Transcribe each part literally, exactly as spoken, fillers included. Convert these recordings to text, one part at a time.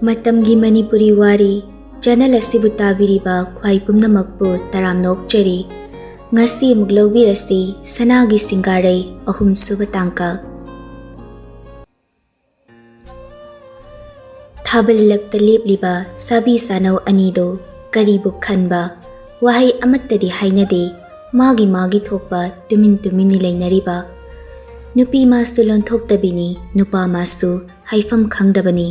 ꯃꯇꯝꯒꯤ ꯃꯅꯤꯄꯨꯔꯤ ꯋꯥꯔꯤ ꯆꯦꯅꯦꯜ ꯑꯁꯤꯕꯨ ꯇꯥꯕꯤꯔꯤꯕ ꯈ꯭ꯋꯥꯏ ꯄꯨꯝꯅꯃꯛꯄꯨ ꯇꯔꯥꯝꯅ ꯑꯣꯛꯆꯔꯤ꯫ ꯉꯁꯤ ꯑꯃꯨꯛ ꯂꯧꯕꯤꯔꯁꯤ ꯁꯅꯥꯒꯤ ꯁꯤꯡꯒꯥꯔꯩ ꯑꯍꯨꯝꯁꯨꯕ ꯇꯥꯡꯀꯛ꯫ ꯊꯥꯕꯜ ꯂꯛꯇ ꯂꯦꯞꯂꯤꯕ ꯁꯥꯕꯤ ꯁꯥꯅꯧ ꯑꯅꯤꯗꯨ ꯀꯔꯤꯕꯨ ꯈꯟꯕ? ꯋꯥꯍꯩ ꯑꯃꯠꯇꯗꯤ ꯍꯥꯏꯅꯗꯦ꯫ ꯃꯥꯒꯤ ꯃꯥꯒꯤ ꯊꯣꯛꯄ ꯇꯨꯃꯤꯟ ꯇꯨꯃꯤꯟꯅꯤ ꯂꯩꯅꯔꯤꯕ꯫ ꯅꯨꯄꯤ ꯃꯥꯁꯨ ꯂꯣꯟꯊꯣꯛꯇꯕꯤꯅꯤ, ꯅꯨꯄꯥ ꯃꯥꯁꯨ ꯍꯥꯏꯐꯝ ꯈꯪꯗꯕꯅꯤ꯫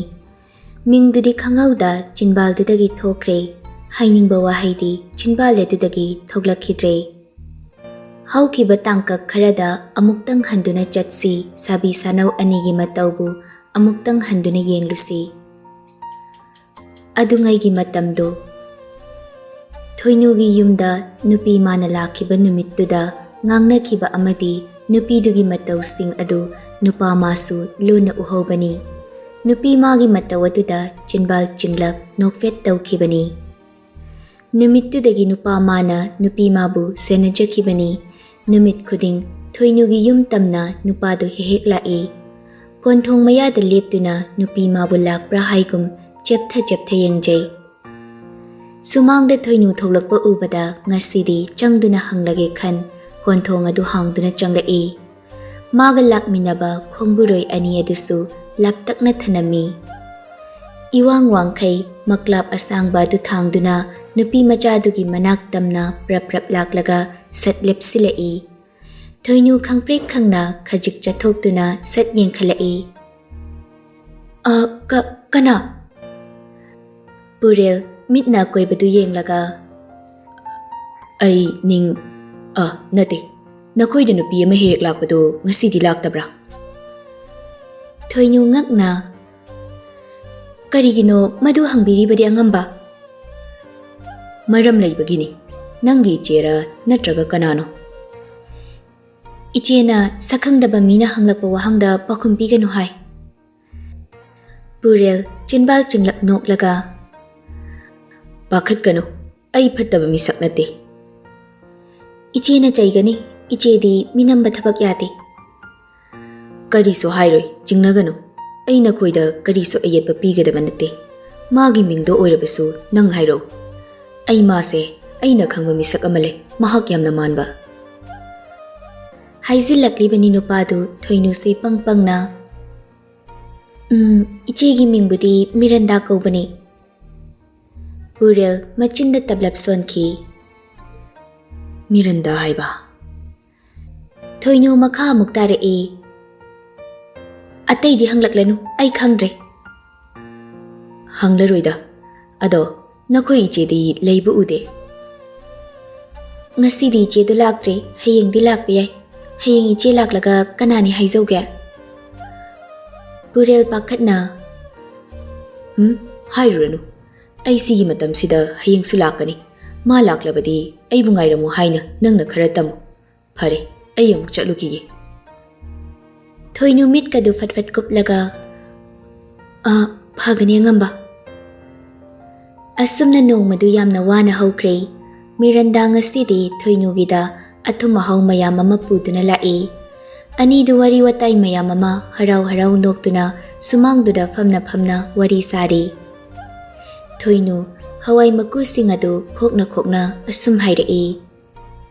ꯃꯤꯡꯗꯨꯗꯤ ꯈꯪꯍꯧꯗ ꯆꯤꯟꯕꯥꯜꯗꯨꯗꯒꯤ ꯊꯣꯛꯈ꯭ꯔꯦ꯫ ꯍꯥꯏꯅꯤꯡꯕ ꯋꯥꯍꯩꯗꯤ ꯆꯤꯟꯕꯥꯜ ꯑꯗꯨꯗꯒꯤ ꯊꯣꯛꯂꯛꯈꯤꯗ꯭ꯔꯦ꯫ ꯍꯧꯈꯤꯕ ꯇꯥꯡꯀꯛ ꯈꯔꯗ ꯑꯃꯨꯛꯇꯪ ꯍꯟꯗꯨꯅ ꯆꯠꯁꯤ, ꯁꯥꯕꯤ ꯁꯥꯅꯧ ꯑꯅꯤꯒꯤ ꯃꯇꯧꯕꯨ ꯑꯃꯨꯛꯇꯪ ꯍꯟꯗꯨꯅ ꯌꯦꯡꯂꯨꯁꯤ꯫ ꯑꯗꯨꯉꯩꯒꯤ ꯃꯇꯝꯗꯨ꯫ ꯊꯣꯏꯅꯨꯒꯤ ꯌꯨꯝꯗ ꯅꯨꯄꯤ ꯃꯥꯅ ꯂꯥꯛꯈꯤꯕ ꯅꯨꯃꯤꯠꯇꯨꯗ ꯉꯥꯡꯅꯈꯤꯕ ꯑꯃꯗꯤ ꯅꯨꯄꯤꯗꯨꯒꯤ ꯃꯇꯧꯁꯤꯡ ꯑꯗꯨ ꯅꯨꯄꯥ ꯃꯥꯁꯨ ꯂꯣꯟꯅ ꯎꯍꯧꯕꯅꯤ꯫ ꯅꯨꯄꯤ ꯃꯥꯒꯤ ꯃꯇꯧ ꯑꯗꯨꯗ ꯆꯤꯟꯕꯥꯜ ꯆꯤꯡꯂꯞ ꯅꯣꯛꯐꯦꯠ ꯇꯧꯈꯤꯕꯅꯤ꯫ ꯅꯨꯃꯤꯠꯇꯨꯗꯒꯤ ꯅꯨꯄꯥ ꯃꯥꯅ ꯅꯨꯄꯤ ꯃꯥꯕꯨ ꯁꯦꯟꯅꯖꯈꯤꯕꯅꯤ꯫ ꯅꯨꯃꯤꯠ ꯈꯨꯗꯤꯡ ꯊꯣꯏꯅꯨꯒꯤ ꯌꯨꯝ ꯇꯝꯅ ꯅꯨꯄꯥꯗꯨ ꯍꯦꯛ ꯍꯦꯛ ꯂꯥꯛꯏ꯫ ꯀꯣꯟꯊꯣꯡ ꯃꯌꯥꯗ ꯂꯦꯞꯇꯨꯅ ꯅꯨꯄꯤ ꯃꯥꯕꯨ ꯂꯥꯛꯄ꯭ꯔꯥ ꯍꯥꯏꯒꯨꯝ ꯆꯦꯞꯊ ꯆꯦꯞꯊ ꯌꯦꯡꯖꯩ꯫ ꯁꯨꯃꯥꯡꯗ ꯊꯣꯏꯅꯨ ꯊꯣꯛꯂꯛꯄ ꯎꯕꯗ ꯉꯁꯤꯗꯤ ꯆꯪꯗꯨꯅ ꯍꯪꯂꯒꯦ ꯈꯟ ꯀꯣꯟꯊꯣꯡ ꯑꯗꯨ ꯍꯥꯡꯗꯨꯅ ꯆꯪꯂꯛꯏ꯫ ꯃꯥꯒ ꯂꯥꯛꯃꯤꯟꯅꯕ ꯈꯣꯡꯕꯨꯔꯣꯏ ꯑꯅꯤ ꯑꯗꯨꯁꯨ ꯂꯥꯞꯇꯛꯅ ꯊꯅꯝꯃꯤ꯫ ꯏꯋꯥꯡ ꯋꯥꯡꯈꯩ ꯃꯀ꯭ꯂꯥꯞ ꯑꯁꯥꯡꯕ ꯑꯗꯨ ꯊꯥꯡꯗꯨꯅ ꯅꯨꯄꯤ ꯃꯆꯥꯗꯨꯒꯤ ꯃꯅꯥꯛ ꯇꯝꯅ ꯄ꯭ꯔꯞ ꯄ꯭ꯔꯞ ꯂꯥꯛꯂꯒ ꯁꯠ ꯂꯦꯞꯁꯤꯜꯂꯛꯏ꯫ ꯊꯣꯏꯅꯨ ꯈꯪꯄ꯭ꯔꯦꯛ ꯈꯪꯅ ꯈꯖꯤꯛ ꯆꯠꯊꯣꯛꯇꯨꯅ ꯁꯠ ꯌꯦꯡꯈꯠꯂꯛꯏ꯫ "ꯑ, ꯀ-, ꯀꯅꯥ?" ꯄꯨꯔꯦꯜ ꯃꯤꯠꯅ ꯑꯀꯣꯏꯕꯗꯨ ꯌꯦꯡꯂꯒ, "ꯑꯩ ꯅꯤꯡ-, ꯑ, ꯅꯠꯇꯦ, ꯅꯈꯣꯏꯗ ꯅꯨꯄꯤ ꯑꯃ ꯍꯦꯛ ꯍꯦꯛ ꯂꯥꯛꯄꯗꯨ ꯉꯁꯤꯗꯤ ꯂꯥꯛꯇꯕ꯭ꯔꯥ?" ꯊꯣꯏꯅꯨ ꯉꯛꯅ, "ꯀꯔꯤꯒꯤꯅꯣ ꯃꯗꯨ ꯍꯪꯕꯤꯔꯤꯕꯗꯤ, ꯑꯉꯝꯕ?" "ꯃꯔꯝ ꯂꯩꯕꯒꯤꯅꯤ꯫ ꯅꯪꯒꯤ ꯏꯆꯦꯔ ꯅꯠꯇ꯭ꯔꯒ ꯀꯅꯥꯅꯣ?" "ꯏꯆꯦꯅ ꯁꯛꯈꯪꯗꯕ ꯃꯤꯅ ꯍꯪꯂꯛꯄ ꯋꯥꯍꯪꯗ ꯄꯥꯎꯈꯨꯝ ꯄꯤꯒꯅꯨ ꯍꯥꯏ꯫" ꯄꯨꯔꯦꯜ ꯆꯤꯟꯕꯥꯜ ꯆꯤꯡꯂꯞ ꯅꯣꯛꯂꯒ, "ꯄꯥꯈꯠꯀꯅꯨ, ꯑꯩ ꯐꯠꯇꯕ ꯃꯤꯁꯛ ꯅꯠꯇꯦ꯫" "ꯏꯆꯦꯅ ꯆꯩꯒꯅꯤ, ꯏꯆꯦꯗꯤ ꯃꯤꯅꯝꯕ ꯊꯕꯛ ꯌꯥꯗꯦ꯫" "ꯀꯔꯤꯁꯨ ꯍꯥꯏꯔꯣꯏ, ꯆꯤꯡꯅꯒꯅꯨ꯫ ꯑꯩ ꯅꯈꯣꯏꯗ ꯀꯔꯤꯁꯨ ꯑꯌꯦꯠꯄ ꯄꯤꯒꯗꯕ ꯅꯠꯇꯦ꯫ ꯃꯥꯒꯤ ꯃꯤꯡꯗꯣ ꯑꯣꯏꯔꯕꯁꯨ ꯅꯪ ꯍꯥꯏꯔꯛꯎ꯫ ꯑꯩ ꯃꯥꯁꯦ ꯑꯩꯅ ꯈꯪꯕ ꯃꯤꯁꯛ ꯑꯃ ꯂꯩ, ꯃꯍꯥꯛ ꯌꯥꯝꯅ ꯃꯥꯟꯕ꯫ ꯍꯥꯏꯖꯤꯜꯂꯛꯂꯤꯕꯅꯤ ꯅꯨꯄꯥꯗꯨ ꯊꯣꯏꯅꯨꯁꯦ ꯄꯪ ꯄꯪꯅ꯫ "ꯎꯝ, ꯏꯆꯦꯒꯤ ꯃꯤꯡꯕꯨꯗꯤ ꯃꯤꯔꯟꯗꯥ ꯀꯧꯕꯅꯤ꯫" ꯄꯨꯔꯦꯜ ꯃꯆꯤꯟꯗ ꯇꯞꯂꯞ ꯁꯣꯟꯈꯤ꯫ "ꯃꯤꯔꯟꯗꯥ ꯍꯥꯏꯕ?" ꯊꯣꯏꯅꯨ ꯃꯈꯥ ꯑꯃꯨꯛ ꯇꯥꯔꯛꯏ꯫ "ꯑꯇꯩꯗꯤ ꯍꯪꯂꯛꯂꯅꯨ, ꯑꯩ ꯈꯪꯗ꯭ꯔꯦ꯫" "ꯍꯪꯂꯔꯣꯏꯗ꯫ ꯑꯗꯣ ꯅꯈꯣꯏ ꯏꯆꯦꯗꯤ ꯂꯩꯕ ꯎꯗꯦ?" "ꯉꯁꯤꯗꯤ ꯏꯆꯦꯗꯣ ꯂꯥꯛꯇ꯭ꯔꯦ, ꯍꯌꯦꯡꯗꯤ ꯂꯥꯛꯄ ꯌꯥꯏ꯫ ꯍꯌꯦꯡ ꯏꯆꯦ ꯂꯥꯛꯂꯒ ꯀꯅꯥꯅꯤ ꯍꯥꯏꯖꯧꯒꯦ?" ꯄꯨꯔꯦꯜ ꯄꯥꯈꯠꯅ, "ꯎꯝ, ꯍꯥꯏꯔꯨꯔꯅꯨ꯫ ꯑꯩ ꯁꯤꯒꯤ ꯃꯇꯝꯁꯤꯗ ꯍꯌꯦꯡꯁꯨ ꯂꯥꯛꯀꯅꯤ꯫ ꯃꯥ ꯂꯥꯛꯂꯕꯗꯤ ꯑꯩꯕꯨ ꯉꯥꯏꯔꯝꯃꯨ ꯍꯥꯏꯅ ꯅꯪꯅ ꯈꯔ ꯇꯝꯃꯨ꯫ ꯐꯔꯦ, ꯑꯩ ꯑꯃꯨꯛ ꯆꯠꯂꯨꯈꯤꯒꯦ꯫" ꯊꯣꯏꯅꯨ ꯃꯤꯠꯀꯗꯨ ꯐꯠ ꯐꯠ ꯀꯨꯞꯂꯒ, "ꯑ, ꯐꯒꯅꯤ ꯑꯉꯝꯕ꯫" ꯑꯁꯨꯝꯅ ꯅꯣꯡꯃꯗꯨ ꯌꯥꯝꯅ ꯋꯥꯅ ꯍꯧꯈ꯭ꯔꯦ꯫ ꯃꯤꯔꯟꯗꯥ ꯉꯁꯤꯗꯤ ꯊꯣꯏꯅꯨꯒꯤꯗ ꯑꯊꯨꯝ ꯑꯍꯥꯎ ꯃꯌꯥꯝ ꯑꯃ ꯄꯨꯗꯨꯅ ꯂꯥꯛꯏ꯫ ꯑꯅꯤꯗꯨ ꯋꯥꯔꯤ ꯋꯥꯇꯥꯏ ꯃꯌꯥꯝ ꯑꯃ ꯍꯔꯥꯎ ꯍꯔꯥꯎ ꯅꯣꯛꯇꯨꯅ ꯁꯨꯃꯥꯡꯗꯨꯗ ꯐꯝꯅ ꯐꯝꯅ ꯋꯥꯔꯤ ꯁꯥꯔꯤ꯫ ꯊꯣꯏꯅꯨ ꯍꯋꯥꯏ ꯃꯀꯨꯁꯤꯡ ꯑꯗꯨ ꯈꯣꯛꯅ ꯈꯣꯛꯅ ꯑꯁꯨꯝ ꯍꯥꯏꯔꯛꯏ꯫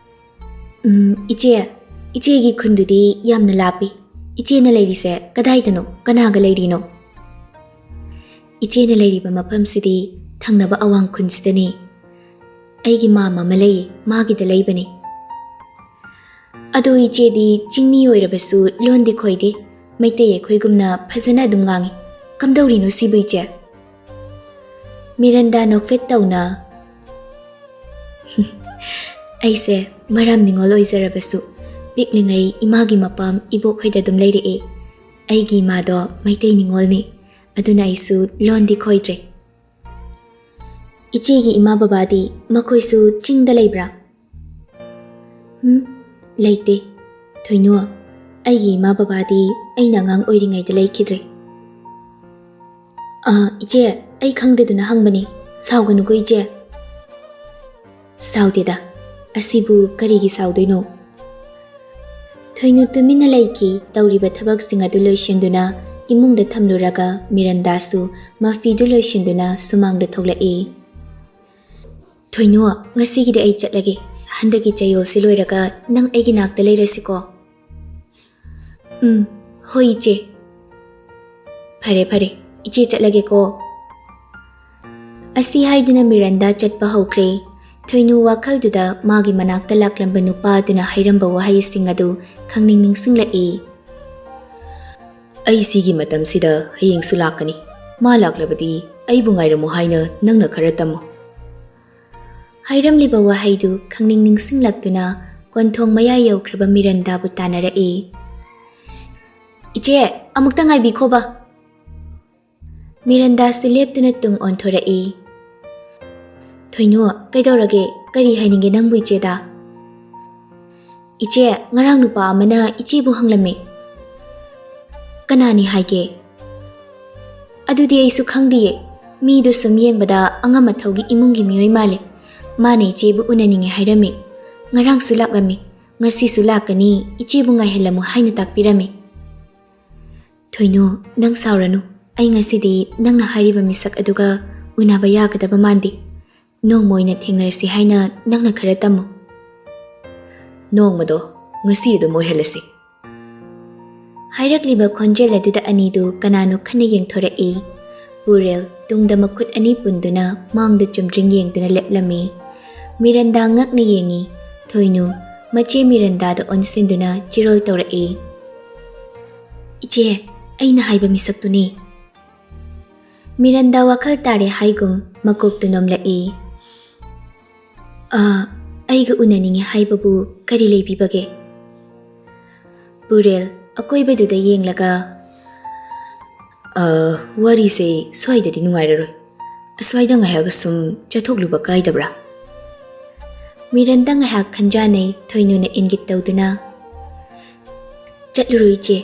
"ꯎꯝ, ꯏꯆꯦ, ꯏꯆꯦꯒꯤ ꯈꯨꯟꯗꯨꯗꯤ ꯌꯥꯝꯅ ꯂꯥꯞꯄꯤ꯫ ꯏꯆꯦꯅ ꯂꯩꯔꯤꯁꯦ ꯀꯗꯥꯏꯗꯅꯣ? ꯀꯅꯥꯒ ꯂꯩꯔꯤꯅꯣ?" "ꯏꯆꯦꯅ ꯂꯩꯔꯤꯕ ꯃꯐꯝꯁꯤꯗꯤ ꯊꯪꯅꯕ ꯑꯋꯥꯡ ꯈꯨꯟꯁꯤꯗꯅꯤ꯫ ꯑꯩꯒꯤ ꯃꯥꯝꯃ ꯑꯃ ꯂꯩꯌꯦ, ꯃꯥꯒꯤꯗ ꯂꯩꯕꯅꯤ꯫" "ꯑꯗꯣ ꯏꯆꯦꯗꯤ ꯆꯤꯡꯃꯤ ꯑꯣꯏꯔꯕꯁꯨ ꯂꯣꯟꯗꯤ ꯈꯣꯏꯗꯦ꯫ ꯃꯩꯇꯩ ꯑꯩꯈꯣꯏꯒꯨꯝꯅ ꯐꯖꯅ ꯑꯗꯨꯝ ꯉꯥꯡꯉꯤ꯫ ꯀꯝꯗꯧꯔꯤꯅꯣ ꯁꯤꯕꯨ ꯏꯆꯦ?" ꯃꯤꯔꯟꯗꯥ ꯅꯣꯛꯐꯦꯠ ꯇꯧꯅ, "ꯑꯩꯁꯦ ꯃꯔꯥꯝ ꯅꯤꯉꯣꯜ ꯑꯣꯏꯖꯔꯕꯁꯨ ꯄꯤꯛꯂꯤꯉꯩ ꯏꯃꯥꯒꯤ ꯃꯄꯥꯝ ꯏꯕꯣꯛ ꯍꯣꯏꯗ ꯑꯗꯨꯝ ꯂꯩꯔꯛꯑꯦ꯫ ꯑꯩꯒꯤ ꯏꯃꯥꯗꯣ ꯃꯩꯇꯩ ꯅꯤꯉꯣꯜꯅꯤ, ꯑꯗꯨꯅ ꯑꯩꯁꯨ ꯂꯣꯟꯗꯤ ꯈꯣꯏꯗ꯭ꯔꯦ꯫" "ꯏꯆꯦꯒꯤ ꯏꯃꯥ ꯕꯕꯥꯗꯤ ꯃꯈꯣꯏꯁꯨ ꯆꯤꯡꯗ ꯂꯩꯕ꯭ꯔꯥ?" "ꯎꯝ, ꯂꯩꯇꯦ꯫ ꯊꯣꯏꯅꯨ, ꯑꯩꯒꯤ ꯏꯃꯥ ꯕꯕꯥꯗꯤ ꯑꯩꯅ ꯑꯉꯥꯡ ꯑꯣꯏꯔꯤꯉꯩꯗ ꯂꯩꯈꯤꯗ꯭ꯔꯦ꯫" "ꯑ, ꯏꯆꯦ, ꯑꯩ ꯈꯪꯗꯗꯨꯅ ꯍꯪꯕꯅꯤ꯫ ꯁꯥꯎꯒꯅꯨꯀꯣ ꯏꯆꯦ꯫" "ꯁꯥꯎꯗꯦꯗ, ꯑꯁꯤꯕꯨ ꯀꯔꯤꯒꯤ ꯁꯥꯎꯗꯣꯏꯅꯣ?" ꯊꯣꯏꯅꯨ ꯇꯨꯃꯤꯟꯅ ꯂꯩꯈꯤ꯫ ꯇꯧꯔꯤꯕ ꯊꯕꯛꯁꯤꯡ ꯑꯗꯨ ꯂꯣꯏꯁꯤꯟꯗꯨꯅ ꯏꯃꯨꯡꯗ ꯊꯝꯂꯨꯔꯒ ꯃꯤꯔꯟꯗꯥꯁꯨ ꯃꯐꯤꯗꯨ ꯂꯣꯏꯁꯤꯟꯗꯨꯅ ꯁꯨꯃꯥꯡꯗ ꯊꯣꯛꯂꯛꯏ꯫ "ꯊꯣꯏꯅꯨ, ꯉꯁꯤꯒꯤꯗꯤ ꯑꯩ ꯆꯠꯂꯒꯦ꯫ ꯍꯟꯗꯛꯀꯤ ꯆꯌꯣꯜꯁꯤ ꯂꯣꯏꯔꯒ ꯅꯪ ꯑꯩꯒꯤ ꯅꯥꯛꯇ ꯂꯩꯔꯁꯤꯀꯣ?" "ꯎꯝ, ꯍꯣꯏ ꯏꯆꯦ꯫" "ꯐꯔꯦ ꯐꯔꯦ, ꯏꯆꯦ ꯆꯠꯂꯒꯦꯀꯣ꯫" ꯑꯁꯤ ꯍꯥꯏꯗꯨꯅ ꯃꯤꯔꯟꯗꯥ ꯆꯠꯄ ꯍꯧꯈ꯭ꯔꯦ꯫ ꯊꯣꯏꯅꯨ ꯋꯥꯈꯜꯗꯨꯗ ꯃꯥꯒꯤ ꯃꯅꯥꯛꯇ ꯂꯥꯛꯂꯝꯕ ꯅꯨꯄꯥ ꯑꯗꯨꯅ ꯍꯥꯏꯔꯝꯕ ꯋꯥꯍꯩꯁꯤꯡ ꯑꯗꯨ ꯈꯪꯅꯤꯡ ꯅꯤꯡꯁꯤꯡꯂꯛꯏ꯫ "ꯑꯩ ꯁꯤꯒꯤ ꯃꯇꯝꯁꯤꯗ ꯍꯌꯦꯡꯁꯨ ꯂꯥꯛꯀꯅꯤ꯫ ꯃꯥ ꯂꯥꯛꯂꯕꯗꯤ ꯑꯩꯕꯨ ꯉꯥꯏꯔꯝꯃꯨ ꯍꯥꯏꯅ ꯅꯪꯅ ꯈꯔ ꯇꯝꯃꯨ꯫" ꯍꯥꯏꯔꯝꯂꯤꯕ ꯋꯥꯍꯩꯗꯨ ꯈꯪꯅꯤꯡ ꯅꯤꯡꯁꯤꯡꯂꯛꯇꯨꯅ ꯀꯣꯟꯊꯣꯡ ꯃꯌꯥ ꯌꯧꯈ꯭ꯔꯕ ꯃꯤꯔꯟꯗꯥꯕꯨ ꯇꯥꯟꯅꯔꯛꯏ꯫ "ꯏꯆꯦ, ꯑꯃꯨꯛꯇ ꯉꯥꯏꯕꯤꯈꯣꯕ꯫" ꯃꯤꯔꯟꯗꯥꯁꯨ ꯂꯦꯞꯇꯨꯅ ꯇꯨꯡ ꯑꯣꯟꯊꯣꯔꯛꯏ꯫ "ꯊꯣꯏꯅꯨ, ꯀꯩꯗꯧꯔꯒꯦ? ꯀꯔꯤ ꯍꯥꯏꯅꯤꯡꯒꯦ ꯅꯪꯕꯨ ꯏꯆꯦꯗ?" "ꯏꯆꯦ, ꯉꯔꯥꯡ ꯅꯨꯄꯥ ꯑꯃꯅ ꯏꯆꯦꯕꯨ ꯍꯪꯂꯝꯃꯤ꯫" "ꯀꯅꯥꯅꯤ ꯍꯥꯏꯒꯦ?" "ꯑꯗꯨꯗꯤ ꯑꯩꯁꯨ ꯈꯪꯗꯤꯌꯦ꯫ ꯃꯤꯗꯨ ꯁꯨꯝ ꯌꯦꯡꯕꯗ ꯑꯉꯝ ꯑꯊꯧꯒꯤ ꯏꯃꯨꯡꯒꯤ ꯃꯤꯑꯣꯏ ꯃꯥꯜꯂꯤ꯫ ꯃꯥꯅ ꯏꯆꯦꯕꯨ ꯎꯅꯅꯤꯡꯉꯤ ꯍꯥꯏꯔꯝꯃꯤ꯫ ꯉꯔꯥꯡꯁꯨ ꯂꯥꯛꯂꯝꯃꯤ꯫ ꯉꯁꯤꯁꯨ ꯂꯥꯛꯀꯅꯤ, ꯏꯆꯦꯕꯨ ꯉꯥꯏꯍꯜꯂꯝꯃꯨ ꯍꯥꯏꯅ ꯇꯥꯛꯄꯤꯔꯝꯃꯤ꯫" "ꯊꯣꯏꯅꯨ, ꯅꯪ ꯁꯥꯎꯔꯅꯨ꯫ ꯑꯩ ꯉꯁꯤꯗꯤ ꯅꯪꯅ ꯍꯥꯏꯔꯤꯕ ꯃꯤꯁꯛ ꯑꯗꯨꯒ ꯎꯅꯕ ꯌꯥꯒꯗꯕ ꯃꯥꯟꯗꯦ꯫ ꯅꯣꯡꯃ ꯑꯣꯏꯅ ꯊꯦꯡꯅꯔꯁꯤ ꯍꯥꯏꯅ ꯅꯪꯅ ꯈꯔ ꯇꯝꯃꯨ꯫" "ꯅꯣꯡꯃꯗꯣ ꯉꯁꯤ ꯑꯗꯨꯝ ꯑꯣꯏꯍꯜꯂꯁꯤ꯫" ꯍꯥꯏꯔꯛꯂꯤꯕ ꯈꯣꯟꯖꯦꯜ ꯑꯗꯨꯗ ꯑꯅꯤꯗꯨ ꯀꯅꯥꯅꯣ ꯈꯟꯅ ꯌꯦꯡꯊꯣꯔꯛꯏ꯫ ꯄꯨꯔꯦꯜ ꯇꯨꯡꯗ ꯃꯈꯨꯠ ꯑꯅꯤ ꯄꯨꯟꯗꯨꯅ ꯃꯥꯡꯗ ꯆꯨꯝꯗ꯭ꯔꯤꯡ ꯌꯦꯡꯗꯨꯅ ꯂꯦꯞꯂꯝꯃꯤ꯫ ꯃꯤꯔꯟꯗꯥ ꯉꯛꯅ ꯌꯦꯡꯉꯤ꯫ ꯊꯣꯏꯅꯨ ꯃꯆꯦ ꯃꯤꯔꯟꯗꯥꯗ ꯑꯣꯟꯁꯤꯟꯗꯨꯅ ꯆꯤꯔꯣꯜ ꯇꯧꯔꯛꯏ꯫ "ꯏꯆꯦ, ꯑꯩꯅ ꯍꯥꯏꯕ ꯃꯤꯁꯛꯇꯨꯅꯤ꯫" ꯃꯤꯔꯟꯗꯥ ꯋꯥꯈꯜ ꯇꯥꯔꯦ ꯍꯥꯏꯒꯨꯝ ꯃꯀꯣꯛꯇꯨ ꯅꯣꯝꯂꯛꯏ꯫ "ꯑ, ꯑꯩꯒ ꯎꯅꯅꯤꯡꯉꯤ ꯍꯥꯏꯕꯕꯨ ꯀꯔꯤ ꯂꯩꯕꯤꯕꯒꯦ?" ꯄꯨꯔꯦꯜ ꯑꯀꯣꯏꯕꯗꯨꯗ ꯌꯦꯡꯂꯒ, "ꯑ, ꯋꯥꯔꯤꯁꯦ ꯁ꯭ꯋꯥꯏꯗꯗꯤ ꯅꯨꯡꯉꯥꯏꯔꯔꯣꯏ꯫ ꯑꯁ꯭ꯋꯥꯏꯗ ꯉꯥꯏꯍꯥꯛ ꯁꯨꯝ ꯆꯠꯊꯣꯛꯂꯨꯕ ꯀꯥꯏꯗꯕ꯭ꯔꯥ?" ꯃꯤꯔꯟꯗꯥ ꯉꯥꯏꯍꯥꯛ ꯈꯟꯖꯥꯅꯩ, ꯊꯣꯏꯅꯨꯅ ꯏꯪꯒꯤꯠ ꯇꯧꯗꯨꯅ, "ꯆꯠꯂꯨꯔꯣ ꯏꯆꯦ꯫"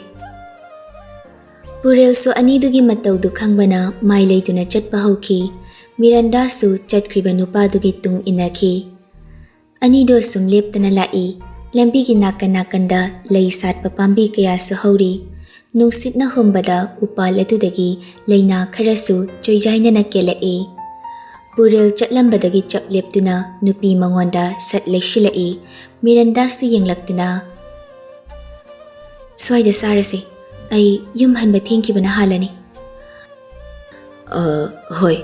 ꯄꯨꯔꯦꯜꯁꯨ ꯑꯅꯤꯗꯨꯒꯤ ꯃꯇꯧꯗꯨ ꯈꯪꯕꯅ ꯃꯥꯏ ꯂꯩꯗꯨꯅ ꯆꯠꯄ ꯍꯧꯈꯤ꯫ ꯃꯤꯔꯟꯗꯥꯁꯨ ꯆꯠꯈ꯭ꯔꯤꯕ ꯅꯨꯄꯥꯗꯨꯒꯤ ꯇꯨꯡ ꯏꯟꯅꯈꯤ꯫ ꯑꯅꯤꯗꯣ ꯁꯨꯝ ꯂꯦꯞꯇꯅ ꯂꯥꯛꯏ꯫ ꯂꯝꯕꯤꯒꯤ ꯅꯥꯀꯟ ꯅꯥꯀꯟꯗ ꯂꯩ ꯁꯥꯠꯄ ꯄꯥꯝꯕꯤ ꯀꯌꯥꯁꯨ ꯍꯧꯔꯤ꯫ ꯅꯨꯡꯁꯤꯠꯅ ꯍꯨꯝꯕꯗ ꯎꯄꯥꯜ ꯑꯗꯨꯗꯒꯤ ꯂꯩꯅꯥ ꯈꯔꯁꯨ ꯆꯣꯏꯖꯥꯏꯅꯅ ꯀꯦꯜꯂꯛꯏ꯫ ꯄꯨꯔꯦꯜ ꯆꯠꯂꯝꯕꯗꯒꯤ ꯆꯞ ꯂꯦꯞꯇꯨꯅ ꯅꯨꯄꯤ ꯃꯉꯣꯟꯗ ꯁꯠ ꯂꯩꯁꯤꯜꯂꯛꯏ꯫ ꯃꯤꯔꯟꯗꯥꯁꯨ ꯌꯦꯡꯂꯛꯇꯨꯅ, "ꯁ꯭ꯋꯥꯏꯗ ꯆꯥꯔꯁꯦ꯫ ꯑꯩ ꯌꯨꯝ ꯍꯟꯕ ꯊꯦꯡꯈꯤꯕꯅ ꯍꯥꯜꯂꯅꯤ꯫" "ꯑ, ꯍꯣꯏ꯫"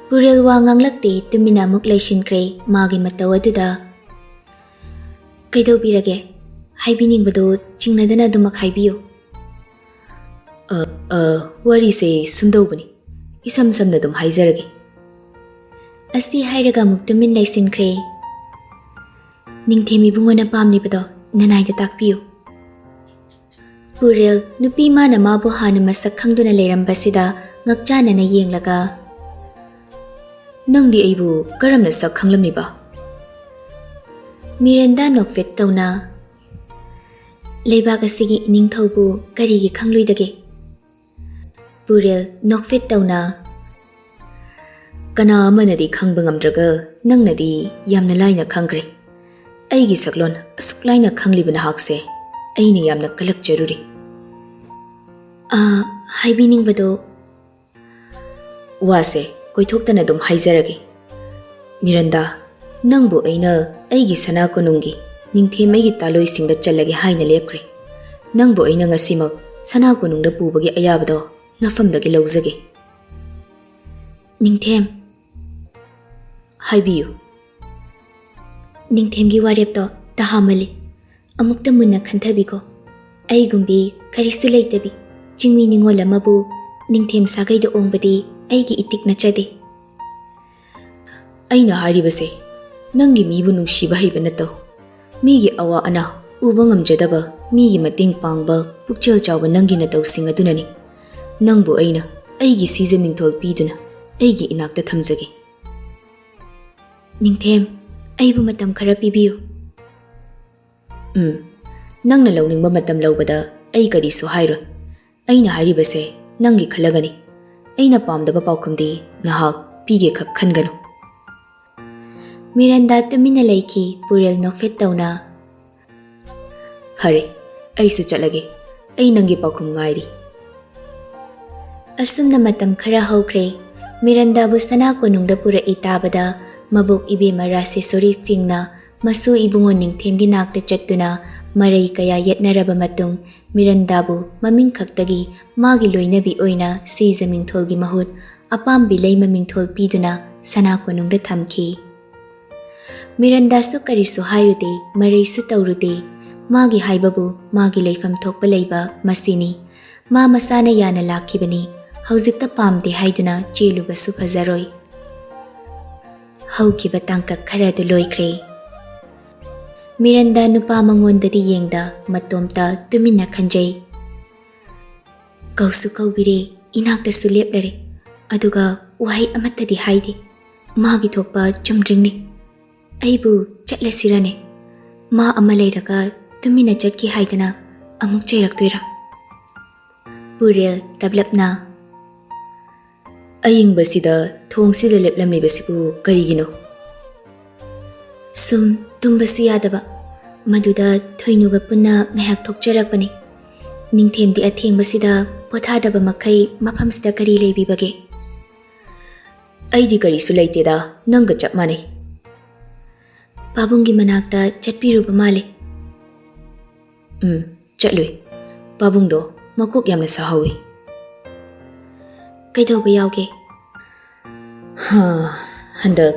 ꯄꯨꯔꯦꯜ ꯋꯥ ꯉꯥꯡꯂꯛꯇꯦ, ꯇꯨꯃꯤꯟꯅ ꯑꯃꯨꯛ ꯂꯩꯁꯤꯟꯈ꯭ꯔꯦ ꯃꯥꯒꯤ ꯃꯇꯧ ꯑꯗꯨꯗ꯫ "ꯀꯩꯗꯧꯕꯤꯔꯒꯦ? ꯍꯥꯏꯕꯤꯅꯤꯡꯕꯗꯨ ꯆꯤꯡꯅꯗꯅ ꯑꯗꯨꯃꯛ ꯍꯥꯏꯕꯤꯌꯨ꯫" "ꯑ, ꯑ, ꯋꯥꯔꯤꯁꯦ ꯁꯨꯝꯗꯧꯕꯅꯤ꯫ ꯏꯁꯝ ꯁꯝꯅ ꯑꯗꯨꯝ ꯍꯥꯏꯖꯔꯒꯦ꯫" ꯑꯁꯤ ꯍꯥꯏꯔꯒ ꯑꯃꯨꯛ ꯇꯨꯃꯤꯟ ꯂꯩꯁꯤꯟꯈ꯭ꯔꯦ꯫ "ꯅꯤꯡꯊꯦꯝ ꯏꯕꯨꯡꯉꯣꯅ ꯄꯥꯝꯂꯤꯕꯗꯣ ꯅꯅꯥꯏꯗ ꯇꯥꯛꯄꯤꯌꯨ꯫" ꯄꯨꯔꯦꯜ, ꯅꯨꯄꯤ ꯃꯥꯅ ꯃꯥꯕꯨ ꯍꯥꯟꯅ ꯃꯁꯛ ꯈꯪꯗꯨꯅ ꯂꯩꯔꯝꯕꯁꯤꯗ ꯉꯛꯆꯥꯅꯅ ꯌꯦꯡꯂꯒ, "ꯅꯪꯗꯤ ꯑꯩꯕꯨ ꯀꯔꯝꯅ ꯁꯛ ꯈꯪꯂꯝꯃꯤꯕ?" ꯃꯤꯔꯟꯗꯥ ꯅꯣꯛꯐꯦꯠ ꯇꯧꯅ, "ꯂꯩꯕꯥꯛ ꯑꯁꯤꯒꯤ ꯏꯅꯤꯡꯊꯧꯕꯨ ꯀꯔꯤꯒꯤ ꯈꯪꯂꯣꯏꯗꯒꯦ?" ꯄꯨꯔꯦꯜ ꯅꯣꯛꯐꯦꯠ ꯇꯧꯅ, "ꯀꯅꯥ ꯑꯃꯅꯗꯤ ꯈꯪꯕ ꯉꯝꯗ꯭ꯔꯒ ꯅꯪꯅꯗꯤ ꯌꯥꯝꯅ ꯂꯥꯏꯅ ꯈꯪꯈ꯭ꯔꯦ꯫ ꯑꯩꯒꯤ ꯁꯛꯂꯣꯟ ꯑꯁꯨꯛ ꯂꯥꯏꯅ ꯈꯪꯂꯤꯕ ꯅꯍꯥꯛꯁꯦ ꯑꯩꯅ ꯌꯥꯝꯅ ꯀꯂꯛꯆꯔꯨꯔꯤ꯫" "ꯑ, ꯍꯥꯏꯕꯤꯅꯤꯡꯕꯗꯣ꯫" "ꯋꯥꯁꯦ ꯀꯣꯏꯊꯣꯛꯇꯅ ꯑꯗꯨꯝ ꯍꯥꯏꯖꯔꯒꯦ꯫ ꯃꯤꯔꯟꯗꯥ, ꯅꯪꯕꯨ ꯑꯩꯅ ꯑꯩꯒꯤ ꯁꯅꯥ ꯀꯣꯅꯨꯡꯒꯤ ꯅꯤꯡꯊꯦꯝ ꯑꯩꯒꯤ ꯇꯥꯂꯣꯏꯁꯤꯡꯗ ꯆꯜꯂꯒꯦ ꯍꯥꯏꯅ ꯂꯦꯞꯈ꯭ꯔꯦ꯫ ꯅꯪꯕꯨ ꯑꯩꯅ ꯉꯁꯤꯃꯛ ꯁꯅꯥ ꯀꯣꯅꯨꯡꯗ ꯄꯨꯕꯒꯤ ꯑꯌꯥꯕꯗꯣ ꯅꯐꯝꯗꯒꯤ ꯂꯧꯖꯒꯦ꯫" "ꯅꯤꯡꯊꯦꯝ꯫" "ꯍꯥꯏꯕꯤꯌꯨ꯫" "ꯅꯤꯡꯊꯦꯝꯒꯤ ꯋꯥꯔꯦꯞꯇꯣ ꯇꯍꯥꯃꯜꯂꯤ꯫ ꯑꯃꯨꯛꯇ ꯃꯨꯟꯅ ꯈꯟꯊꯕꯤꯀꯣ꯫ ꯑꯩꯒꯨꯝꯕꯤ ꯀꯔꯤꯁꯨ ꯂꯩꯇꯕꯤ ꯆꯤꯡꯃꯤ ꯅꯤꯉꯣꯜ ꯑꯃꯕꯨ ꯅꯤꯡꯊꯦꯝ ꯁꯥꯒꯩꯗ ꯑꯣꯡꯕꯗꯤ ꯑꯩꯒꯤ ꯏꯇꯤꯛ ꯅꯠꯆꯗꯦ꯫" "ꯑꯩꯅ ꯍꯥꯏꯔꯤꯕꯁꯦ ꯅꯪꯒꯤ ꯃꯤꯕꯨ ꯅꯨꯡꯁꯤꯕ ꯍꯩꯕ ꯅꯠꯇꯧ꯫ ꯃꯤꯒꯤ ꯑꯋꯥ ꯑꯅꯥ ꯎꯕ ꯉꯝꯖꯗꯕ, ꯃꯤꯒꯤ ꯃꯇꯦꯡ ꯄꯥꯡꯕ ꯄꯨꯛꯆꯦꯜ ꯆꯥꯎꯕ ꯅꯪꯒꯤ ꯅꯇꯧꯁꯤꯡ ꯑꯗꯨꯅꯅꯤ ꯅꯪꯕꯨ ꯑꯩꯅ ꯑꯩꯒꯤ ꯁꯤꯖ ꯃꯤꯡꯊꯣꯜ ꯄꯤꯗꯨꯅ ꯑꯩꯒꯤ ꯏꯅꯥꯛꯇ ꯊꯝꯖꯒꯦ꯫" "ꯅꯤꯡꯊꯦꯝ, ꯑꯩꯕꯨ ꯃꯇꯝ ꯈꯔ ꯄꯤꯕꯤꯌꯨ꯫" "ꯎꯝ, ꯅꯪꯅ ꯂꯧꯅꯤꯡꯕ ꯃꯇꯝ ꯂꯧꯕꯗ ꯑꯩ ꯀꯔꯤꯁꯨ ꯍꯥꯏꯔꯣꯏ꯫ ꯑꯩꯅ ꯍꯥꯏꯔꯤꯕꯁꯦ ꯅꯪꯒꯤ ꯈꯜꯂꯒꯅꯤ꯫ ꯑꯩꯅ ꯄꯥꯝꯗꯕ ꯄꯥꯎꯈꯨꯝꯗꯤ ꯅꯍꯥꯛ ꯄꯤꯒꯦ ꯈꯛ ꯈꯟꯒꯅꯨ꯫" ꯃꯤꯔꯟꯗꯥ ꯇꯨꯃꯤꯟꯅ ꯂꯩꯈꯤ, ꯄꯨꯔꯦꯜ ꯅꯣꯛꯐꯦꯠ ꯇꯧꯅ꯫ "ꯐꯔꯦ, ꯑꯩꯁꯨ ꯆꯠꯂꯒꯦ꯫ ꯑꯩ ꯅꯪꯒꯤ ꯄꯥꯎꯈꯨꯝ ꯉꯥꯏꯔꯤ꯫ ꯑꯁꯨꯝꯅ ꯃꯇꯝ ꯈꯔ ꯍꯧꯈ꯭ꯔꯦ꯫ ꯃꯤꯔꯟꯗꯥꯕꯨ ꯁꯅꯥ ꯀꯣꯅꯨꯡꯗ ꯄꯨꯔꯛꯏ ꯇꯥꯕꯗ ꯃꯕꯣꯛ ꯏꯕꯦꯝꯃ ꯔꯥꯁꯦꯁꯣꯔꯤ ꯐꯤꯡꯅ ꯃꯁꯨ ꯏꯕꯨꯡꯉꯣ ꯅꯤꯡꯊꯦꯝꯒꯤ ꯅꯥꯛꯇ ꯆꯠꯇꯨꯅ ꯃꯔꯩ ꯀꯌꯥ ꯌꯦꯠꯅꯔꯕ ꯃꯇꯨꯡ, ꯃꯤꯔꯟꯗꯥꯕꯨ ꯃꯃꯤꯡ ꯈꯛꯇꯒꯤ ꯃꯥꯒꯤ ꯂꯣꯏꯅꯕꯤ ꯑꯣꯏꯅ ꯁꯤꯖ ꯃꯤꯡꯊꯣꯜꯒꯤ ꯃꯍꯨꯠ ꯑꯄꯥꯝꯕꯤ ꯂꯩꯃ ꯃꯤꯡꯊꯣꯜ ꯄꯤꯗꯨꯅ ꯁꯅꯥ ꯀꯣꯅꯨꯡꯗ ꯊꯝꯈꯤ꯫ ꯃꯤꯔꯟꯗꯥꯁꯨ ꯀꯔꯤꯁꯨ ꯍꯥꯏꯔꯨꯗꯦ, ꯃꯔꯩꯁꯨ ꯇꯧꯔꯨꯗꯦ꯫ ꯃꯥꯒꯤ ꯍꯥꯏꯕꯕꯨ ꯃꯥꯒꯤ ꯂꯩꯐꯝ ꯊꯣꯛꯄ ꯂꯩꯕ ꯃꯁꯤꯅꯤ꯫ ꯃꯥ ꯃꯁꯥꯅ ꯌꯥꯅ ꯂꯥꯛꯈꯤꯕꯅꯤ꯫ ꯍꯧꯖꯤꯛꯇ ꯄꯥꯝꯗꯦ ꯍꯥꯏꯗꯨꯅ ꯆꯦꯜꯂꯨꯕꯁꯨ ꯐꯖꯔꯣꯏ꯫ ꯍꯧꯈꯤꯕ ꯇꯥꯡꯀꯛ ꯈꯔ ꯑꯗꯨ ꯂꯣꯏꯈ꯭ꯔꯦ꯫ ꯃꯤꯔꯟꯗꯥ ꯅꯨꯄꯥ ꯃꯉꯣꯟꯗꯗꯤ ꯌꯦꯡꯗ ꯃꯇꯣꯝꯇ ꯇꯨꯃꯤꯟꯅ ꯈꯟꯖꯩ꯫ ꯀꯧꯁꯨ ꯀꯧꯕꯤꯔꯦ, ꯏꯅꯥꯛꯇꯁꯨ ꯂꯦꯞꯂꯔꯦ, ꯑꯗꯨꯒ ꯋꯥꯍꯩ ꯑꯃꯠꯇꯗꯤ ꯍꯥꯏꯗꯦ꯫ ꯃꯥꯒꯤ ꯊꯣꯛꯄ ꯆꯨꯝꯗ꯭ꯔꯤꯡꯅꯤ꯫ ꯑꯩꯕꯨ ꯆꯠꯂꯁꯤꯔꯅꯦ? ꯃꯥ ꯑꯃ ꯂꯩꯔꯒ ꯇꯨꯃꯤꯟꯅ ꯆꯠꯈꯤ ꯍꯥꯏꯗꯅ ꯑꯃꯨꯛ ꯆꯩꯔꯛꯇꯣꯏꯔꯥ? ꯄꯨꯔꯦꯜ ꯇꯞꯂꯞꯅ, ꯑꯌꯤꯡꯕꯁꯤꯗ ꯊꯣꯡꯁꯤꯗ ꯂꯦꯞꯂꯝꯂꯤꯕꯁꯤꯕꯨ ꯀꯔꯤꯒꯤꯅꯣ? ꯁꯨꯝ ꯇꯨꯝꯕꯁꯨ ꯌꯥꯗꯕ, ꯃꯗꯨꯗ ꯊꯣꯏꯅꯨꯒ ꯄꯨꯟꯅ ꯉꯥꯏꯍꯥꯛ ꯊꯣꯛꯆꯔꯛꯄꯅꯤ꯫ ꯅꯤꯡꯊꯦꯝꯗꯤ ꯑꯊꯦꯡꯕꯁꯤꯗ ꯄꯣꯊꯥꯗꯕ ꯃꯈꯩ ꯃꯐꯝꯁꯤꯗ ꯀꯔꯤ ꯂꯩꯕꯤꯕꯒꯦ? ꯑꯩꯗꯤ ꯀꯔꯤꯁꯨ ꯂꯩꯇꯦꯗ, ꯅꯪꯒ ꯆꯞ ꯃꯥꯟꯅꯩ꯫ ꯄꯥꯕꯨꯡꯒꯤ ꯃꯅꯥꯛꯇ ꯆꯠꯄꯤꯔꯨꯕ ꯃꯥꯜꯂꯦ꯫ ꯎꯝ, ꯆꯠꯂꯨꯏ꯫ ꯄꯥꯕꯨꯡꯗꯣ ꯃꯀꯣꯛ ꯌꯥꯝꯅ ꯁꯥꯍꯧꯋꯤ꯫ ꯀꯩꯗꯧꯕ ꯌꯥꯎꯒꯦ? ꯍꯥ, ꯍꯟꯗꯛ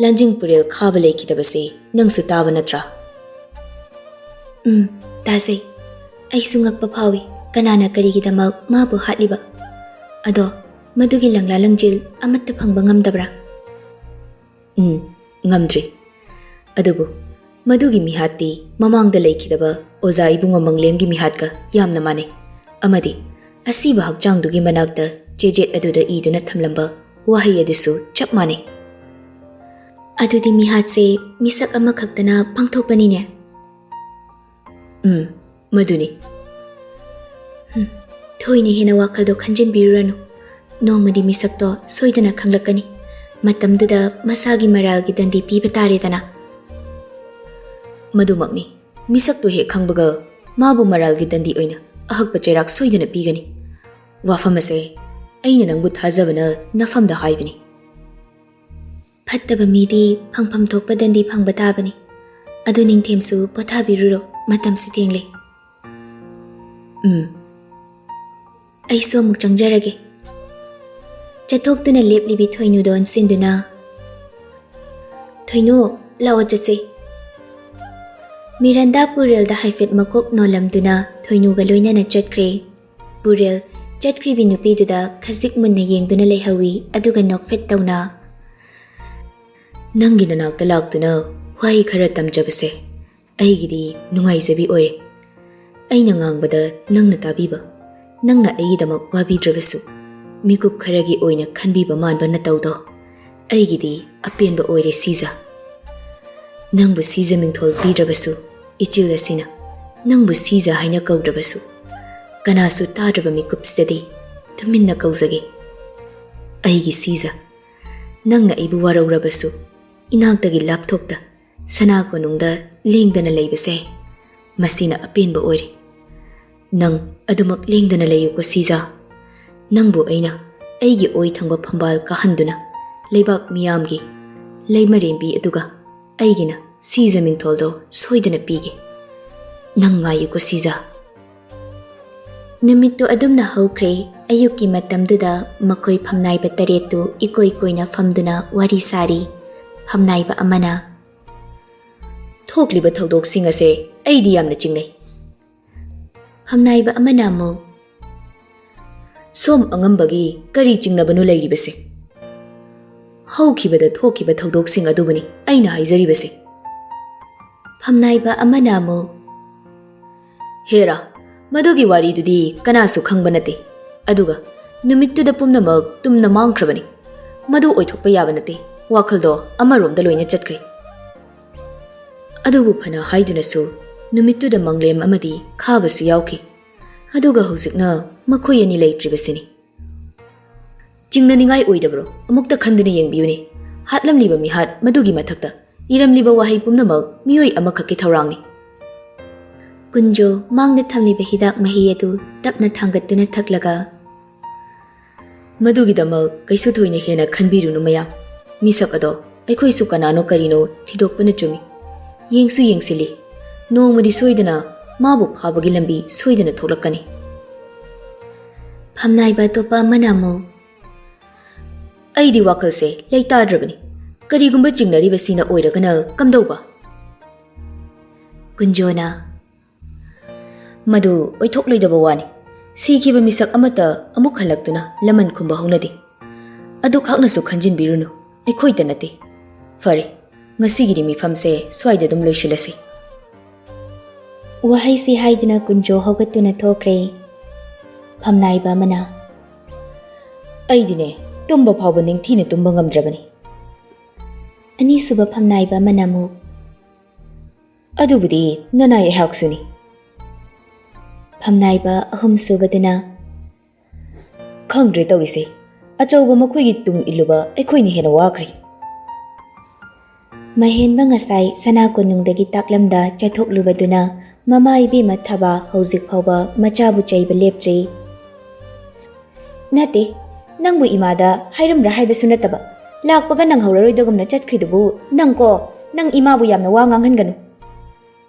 ꯂꯥꯟꯖꯤꯡ ꯄꯨꯔꯦꯜ ꯈꯥꯕ ꯂꯩꯈꯤꯗꯕꯁꯦ ꯅꯪꯁꯨ ꯇꯥꯕ ꯅꯠꯇ꯭ꯔꯥ? ꯎꯝ, ꯇꯥꯖꯩ꯫ ꯑꯩꯁꯨ ꯉꯛꯄ ꯐꯥꯎꯏ, ꯀꯅꯥꯅ ꯀꯔꯤꯒꯤꯗꯃꯛ ꯃꯥꯕꯨ ꯍꯥꯠꯂꯤꯕ? ꯑꯗꯣ ꯃꯗꯨꯒꯤ ꯂꯪꯂꯥ ꯂꯪꯖꯤꯜ ꯑꯃꯠꯇ ꯐꯪꯕ ꯉꯝꯗꯕ꯭ꯔꯥ? ꯎꯝ, ꯉꯝꯗ꯭ꯔꯤ꯫ ꯑꯗꯨꯕꯨ ꯃꯗꯨꯒꯤ ꯃꯤꯍꯥꯠꯇꯤ ꯃꯃꯥꯡꯗ ꯂꯩꯈꯤꯗꯕ ꯑꯣꯖꯥ ꯏꯕꯨꯡꯉꯣ ꯃꯪꯂꯦꯝꯒꯤ ꯃꯤꯍꯥꯠꯀ ꯌꯥꯝꯅ ꯃꯥꯟꯅꯩ꯫ ꯑꯃꯗꯤ ꯑꯁꯤꯕ ꯍꯛꯆꯥꯡꯗꯨꯒꯤ ꯃꯅꯥꯛꯇ ꯆꯦꯖꯦꯠ ꯑꯗꯨꯗ ꯏꯗꯨꯅ ꯊꯝꯂꯝꯕ ꯋꯥꯍꯩ ꯑꯗꯨꯁꯨ ꯆꯞ ꯃꯥꯟꯅꯩ꯫ ꯑꯗꯨꯗꯤ ꯃꯤꯍꯥꯠꯁꯦ ꯃꯤꯁꯛ ꯑꯃꯈꯛꯇꯅ ꯄꯥꯡꯊꯣꯛꯄꯅꯤꯅꯦ꯫ ꯎꯝ, ꯃꯗꯨꯅꯤ꯫ ꯍꯨꯝ, ꯊꯣꯏꯅ ꯍꯦꯟꯅ ꯋꯥꯈꯜꯗꯣ ꯈꯟꯖꯤꯟꯕꯤꯔꯨꯔꯅꯨ꯫ ꯅꯣꯡꯃꯗꯤ ꯃꯤꯁꯛꯇꯣ ꯁꯣꯏꯗꯅ ꯈꯪꯂꯛꯀꯅꯤ꯫ ꯃꯇꯝꯗꯨꯗ ꯃꯁꯥꯒꯤ ꯃꯔꯥꯜꯒꯤ ꯗꯟꯗꯤ ꯄꯤꯕ ꯇꯥꯔꯦꯗꯅ꯫ ꯃꯗꯨꯃꯛꯅꯤ꯫ ꯃꯤꯁꯛꯇꯨ ꯍꯦꯛ ꯈꯪꯕꯒ ꯃꯥꯕꯨ ꯃꯔꯥꯜꯒꯤ ꯗꯟꯗꯤ ꯑꯣꯏꯅ ꯑꯍꯛꯄ ꯆꯩꯔꯥꯛ ꯁꯣꯏꯗꯅ ꯄꯤꯒꯅꯤ꯫ ꯋꯥꯐꯝ ꯑꯁꯦ ꯑꯩꯅ ꯅꯪꯕꯨ ꯊꯥꯖꯕꯅ ꯅꯐꯝꯗ ꯍꯥꯏꯕꯅꯤ꯫ ꯐꯠꯇꯕ ꯃꯤꯗꯤ ꯐꯪꯐꯝ ꯊꯣꯛꯄ ꯗꯟꯗꯤ ꯐꯪꯕ ꯇꯥꯕꯅꯤ꯫ ꯑꯗꯨ ꯅꯤꯡꯊꯦꯝꯁꯨ ꯄꯣꯊꯥꯕꯤꯔꯨꯔꯣ, ꯃꯇꯝꯁꯤ ꯊꯦꯡꯂꯦ꯫ ꯎꯝ꯫ ꯑꯩꯁꯨ ꯑꯃꯨꯛ ꯆꯪꯖꯔꯒꯦ꯫ ꯆꯠꯊꯣꯛꯇꯨꯅ ꯂꯦꯞꯂꯤꯕꯤ ꯊꯣꯏꯅꯨꯗ ꯑꯣꯟꯁꯤꯟꯗꯨꯅ, "ꯊꯣꯏꯅꯨ, ꯂꯥꯛꯑꯣ ꯆꯠꯁꯦ꯫" ꯃꯤꯔꯟꯗꯥ ꯄꯨꯔꯦꯜꯗ ꯍꯥꯏꯐꯦꯠ ꯃꯀꯣꯛ ꯅꯣꯜꯂꯝꯗꯨꯅ ꯊꯣꯏꯅꯨꯒ ꯂꯣꯏꯅꯅ ꯆꯠꯈ꯭ꯔꯦ꯫ ꯄꯨꯔꯦꯜ ꯆꯠꯈ꯭ꯔꯤꯕꯤ ꯅꯨꯄꯤꯗꯨꯗ ꯈꯖꯤꯛ ꯃꯨꯟꯅ ꯌꯦꯡꯗꯨꯅ ꯂꯩꯍꯧꯏ, ꯑꯗꯨꯒ ꯅꯣꯛꯐꯦꯠ ꯇꯧꯅ, "ꯅꯪꯒꯤ ꯅꯅꯥꯛꯇ ꯂꯥꯛꯇꯨꯅ ꯋꯥꯍꯩ ꯈꯔ ꯇꯝꯖꯕꯁꯦ ꯑꯩꯒꯤꯗꯤ ꯅꯨꯡꯉꯥꯏꯖꯕꯤ ꯑꯣꯏꯔꯦ꯫ ꯑꯩꯅ ꯉꯥꯡꯕꯗ ꯅꯪꯅ ꯇꯥꯕꯤꯕ, ꯅꯪꯅ ꯑꯩꯒꯤꯗꯃꯛ ꯋꯥꯕꯤꯗ꯭ꯔꯕꯁꯨ, ꯃꯤꯀꯨꯞ ꯈꯔꯒꯤ ꯑꯣꯏꯅ ꯈꯟꯕꯤꯕ ꯃꯥꯟꯕ ꯅꯇꯧꯗꯣ ꯑꯩꯒꯤꯗꯤ ꯑꯄꯦꯟꯕ ꯑꯣꯏꯔꯦ ꯁꯤꯖ꯫ ꯅꯪꯕꯨ ꯁꯤꯖ ꯃꯤꯡꯊꯣꯜ ꯄꯤꯗ꯭ꯔꯕꯁꯨ, ꯏꯆꯤꯜ ꯑꯁꯤꯅ ꯅꯪꯕꯨ ꯁꯤꯖ ꯍꯥꯏꯅ ꯀꯧꯗ꯭ꯔꯕꯁꯨ, ꯀꯅꯥꯁꯨ ꯇꯥꯗ꯭ꯔꯕ ꯃꯤꯀꯨꯞꯁꯤꯗꯗꯤ ꯇꯨꯃꯤꯟꯅ ꯀꯧꯖꯒꯦ, ꯑꯩꯒꯤ ꯁꯤꯖ꯫ ꯅꯪꯅ ꯑꯩꯕꯨ ꯋꯥꯔꯧꯔꯕꯁꯨ, ꯏꯅꯥꯛꯇꯒꯤ ꯂꯥꯞꯊꯣꯛꯇ ꯁꯅꯥ ꯀꯣꯅꯨꯡꯗ ꯂꯦꯡꯗꯅ ꯂꯩꯕꯁꯦ, ꯃꯁꯤꯅ ꯑꯄꯦꯟꯕ ꯑꯣꯏꯔꯦ꯫ ꯅꯪ ꯑꯗꯨꯃꯛ ꯂꯦꯡꯗꯅ ꯂꯩꯌꯨꯀꯣ ꯁꯤꯖ꯫ ꯅꯪꯕꯨ ꯑꯩꯅ ꯑꯩꯒꯤ ꯑꯣꯏ ꯊꯪꯕ ꯐꯝꯕꯥꯜ ꯀꯥꯍꯟꯗꯨꯅ ꯂꯩꯕꯥꯛ ꯃꯤꯌꯥꯝꯒꯤ ꯂꯩꯃꯔꯦꯝꯕꯤ ꯑꯗꯨꯒ ꯑꯩꯒꯤꯅ ꯁꯤꯖ ꯃꯤꯡꯊꯣꯜꯗꯣ ꯁꯣꯏꯗꯅ ꯄꯤꯒꯦ꯫ ꯅꯪ ꯉꯥꯏꯌꯨꯀꯣ ꯁꯤꯖ꯫" ꯅꯨꯃꯤꯠꯇꯨ ꯑꯗꯨꯝꯅ ꯍꯧꯈ꯭ꯔꯦ꯫ ꯑꯌꯨꯛꯀꯤ ꯃꯇꯝꯗꯨꯗ ꯃꯈꯣꯏ ꯐꯝꯅꯥꯏꯕ ꯇꯔꯦꯠꯇꯨ ꯏꯀꯣꯏ ꯀꯣꯏꯅ ꯐꯝꯗꯨꯅ ꯋꯥꯔꯤ ꯁꯥꯔꯤ꯫ ꯐꯝꯅꯥꯏꯕ ꯑꯃꯅ, "ꯊꯣꯛꯂꯤꯕ ꯊꯧꯗꯣꯛꯁꯤꯡ ꯑꯁꯦ ꯑꯩꯗꯤ ꯌꯥꯝꯅ ꯆꯤꯡꯅꯩ꯫" ꯐꯝꯅꯥꯏꯕ ꯑꯃꯅ ꯑꯃꯨꯛ, "ꯁꯣꯝ ꯑꯉꯝꯕꯒꯤ ꯀꯔꯤ ꯆꯤꯡꯅꯕꯅꯣ ꯂꯩꯔꯤꯕꯁꯦ? ꯍꯧꯈꯤꯕꯗ ꯊꯣꯛꯈꯤꯕ ꯊꯧꯗꯣꯛꯁꯤꯡ ꯑꯗꯨꯕꯨꯅꯤ ꯑꯩꯅ ꯍꯥꯏꯖꯔꯤꯕꯁꯦ꯫" ꯐꯝꯅꯥꯏꯕ ꯑꯃꯅ ꯑꯃꯨꯛ, "ꯍꯦꯔꯥ, ꯃꯗꯨꯒꯤ ꯋꯥꯔꯤꯗꯨꯗꯤ ꯀꯅꯥꯁꯨ ꯈꯪꯕ ꯅꯠꯇꯦ꯫ ꯑꯗꯨꯒ ꯅꯨꯃꯤꯠꯇꯨꯗ ꯄꯨꯝꯅꯃꯛ ꯇꯨꯝꯅ ꯃꯥꯡꯈ꯭ꯔꯕꯅꯤ꯫ ꯃꯗꯨ ꯑꯣꯏꯊꯣꯛꯄ ꯌꯥꯕ ꯅꯠꯇꯦ꯫ ꯋꯥꯈꯜꯗꯣ ꯑꯃꯔꯣꯝꯗ ꯂꯣꯏꯅ ꯆꯠꯈ꯭ꯔꯦ꯫" ꯑꯗꯨꯕꯨ ꯐꯅ ꯍꯥꯏꯗꯨꯅꯁꯨ ꯅꯨꯃꯤꯠꯇꯨꯗ ꯃꯪꯂꯦꯝ ꯑꯃꯗꯤ ꯈꯥꯕꯁꯨ ꯌꯥꯎꯈꯤ꯫ ꯑꯗꯨꯒ ꯍꯧꯖꯤꯛꯅ ꯃꯈꯣꯏ ꯑꯅꯤ ꯂꯩꯇ꯭ꯔꯤꯕꯁꯤꯅꯤ꯫ ꯆꯤꯡꯅꯅꯤꯡꯉꯥꯏ ꯑꯣꯏꯗꯕ꯭ꯔꯣ? ꯑꯃꯨꯛꯇ ꯈꯟꯗꯨꯅ ꯌꯦꯡꯕꯤꯌꯨꯅꯦ꯫ ꯍꯥꯠꯂꯝꯂꯤꯕ ꯃꯤꯍꯥꯠ ꯃꯗꯨꯒꯤ ꯃꯊꯛꯇ ꯏꯔꯝꯂꯤꯕ ꯋꯥꯍꯩ ꯄꯨꯝꯅꯃꯛ ꯃꯤꯑꯣꯏ ꯑꯃꯈꯛꯀꯤ ꯊꯧꯔꯥꯡꯅꯤ꯫ ꯀꯨꯟꯖꯣ ꯃꯥꯡꯗ ꯊꯝꯂꯤꯕ ꯍꯤꯗꯥꯛ ꯃꯍꯤ ꯑꯗꯨ ꯇꯞꯅ ꯊꯥꯡꯒꯠꯇꯨꯅ ꯊꯛꯂꯒ, "ꯃꯗꯨꯒꯤꯗꯃꯛ ꯀꯩꯁꯨ ꯊꯣꯏꯅ ꯍꯦꯟꯅ ꯈꯟꯕꯤꯔꯨꯅꯨ ꯃꯌꯥꯝ꯫ ꯃꯤꯁꯛ ꯑꯗꯣ ꯑꯩꯈꯣꯏꯁꯨ ꯀꯅꯥꯅꯣ ꯀꯔꯤꯅꯣ ꯊꯤꯗꯣꯛꯄꯅ ꯆꯨꯝꯃꯤ꯫ ꯌꯦꯡꯁꯨ ꯌꯦꯡꯁꯤꯜꯂꯤ꯫ ꯅꯣꯡꯃꯗꯤ ꯁꯣꯏꯗꯅ ꯃꯥꯕꯨ ꯐꯥꯕꯒꯤ ꯂꯝꯕꯤ ꯁꯣꯏꯗꯅ ꯊꯣꯛꯂꯛꯀꯅꯤ꯫" ꯐꯝꯅꯥꯏꯕ ꯑꯇꯣꯞꯄ ꯑꯃꯅ ꯑꯃꯨꯛ, "ꯑꯩꯗꯤ ꯋꯥꯈꯜꯁꯦ ꯂꯩꯇꯥꯗ꯭ꯔꯕꯅꯤ꯫ ꯀꯔꯤꯒꯨꯝꯕ ꯆꯤꯡꯅꯔꯤꯕꯁꯤꯅ ꯑꯣꯏꯔꯒꯅ ꯀꯝꯗꯧꯕ?" ꯀꯨꯟꯖꯣꯅ, "ꯃꯗꯨ ꯑꯣꯏꯊꯣꯛꯂꯣꯏꯗꯕ ꯋꯥꯅꯤ꯫ ꯁꯤꯈꯤꯕ ꯃꯤꯁꯛ ꯑꯃꯠꯇ ꯑꯃꯨꯛ ꯍꯜꯂꯛꯇꯨꯅ ꯂꯃꯟ ꯈꯨꯝꯕ ꯍꯧꯅꯗꯦ꯫ ꯑꯗꯨꯈꯛꯅꯁꯨ ꯈꯟꯖꯤꯟꯕꯤꯔꯨꯅꯨ, ꯑꯩꯈꯣꯏꯇ ꯅꯠꯇꯦ꯫ ꯐꯔꯦ, ꯉꯁꯤꯒꯤꯗꯤ ꯃꯤꯐꯝꯁꯦ ꯁ꯭ꯋꯥꯏꯗ ꯑꯗꯨꯝ ꯂꯣꯏꯁꯤꯜꯂꯁꯤ꯫" ꯋꯥꯍꯩꯁꯤ ꯍꯥꯏꯗꯨꯅ ꯀꯨꯟꯖꯣ ꯍꯧꯒꯠꯇꯨꯅ ꯊꯣꯛꯈ꯭ꯔꯦ꯫ ꯐꯝꯅꯥꯏꯕ ꯑꯃꯅ, "ꯑꯩꯗꯤꯅꯦ, ꯇꯨꯝꯕ ꯐꯥꯎꯕ ꯅꯤꯡꯊꯤꯅ ꯇꯨꯝꯕ ꯉꯝꯗ꯭ꯔꯕꯅꯤ꯫" ꯑꯅꯤꯁꯨꯕ ꯐꯝꯅꯥꯏꯕ ꯑꯃꯅ ꯑꯃꯨꯛ, "ꯑꯗꯨꯕꯨꯗꯤ ꯅꯅꯥꯏ ꯑꯩꯍꯥꯛꯁꯨꯅꯤ꯫" ꯐꯝꯅꯥꯏꯕ ꯑꯍꯨꯝꯁꯨꯕꯗꯨꯅ, "ꯈꯪꯗ꯭ꯔꯦ ꯇꯧꯔꯤꯁꯦ, ꯑꯆꯧꯕ ꯃꯈꯣꯏꯒꯤ ꯇꯨꯡ ꯏꯜꯂꯨꯕ ꯑꯩꯈꯣꯏꯅ ꯍꯦꯟꯅ ꯋꯥꯈ꯭ꯔꯦ꯫" ꯃꯍꯦꯟꯕ ꯉꯁꯥꯏ ꯁꯅꯥ ꯀꯣꯅꯨꯡꯗꯒꯤ ꯇꯥꯛꯂꯝꯗ ꯆꯠꯊꯣꯛꯂꯨꯕꯗꯨꯅ ꯃꯃꯥ ꯏꯕꯦꯝꯃ ꯊꯕꯥ ꯍꯧꯖꯤꯛ ꯐꯥꯎꯕ ꯃꯆꯥꯕꯨ ꯆꯩꯕ ꯂꯦꯞꯇ꯭ꯔꯤ꯫ "ꯅꯠꯇꯦ, ꯅꯪꯕꯨ ꯏꯃꯥꯗ ꯍꯥꯏꯔꯝꯕ꯭ꯔꯥ ꯍꯥꯏꯕꯁꯨ ꯅꯠꯇꯕ, ꯂꯥꯛꯄꯒ ꯅꯪꯍꯧꯔꯔꯣꯏꯗꯒꯨꯝꯅ ꯆꯠꯈ꯭ꯔꯤꯗꯨꯕꯨ ꯅꯪꯀꯣ, ꯅꯪ ꯏꯃꯥꯕꯨ ꯌꯥꯝꯅ ꯋꯥ ꯉꯥꯡꯍꯟꯒꯅꯨ꯫"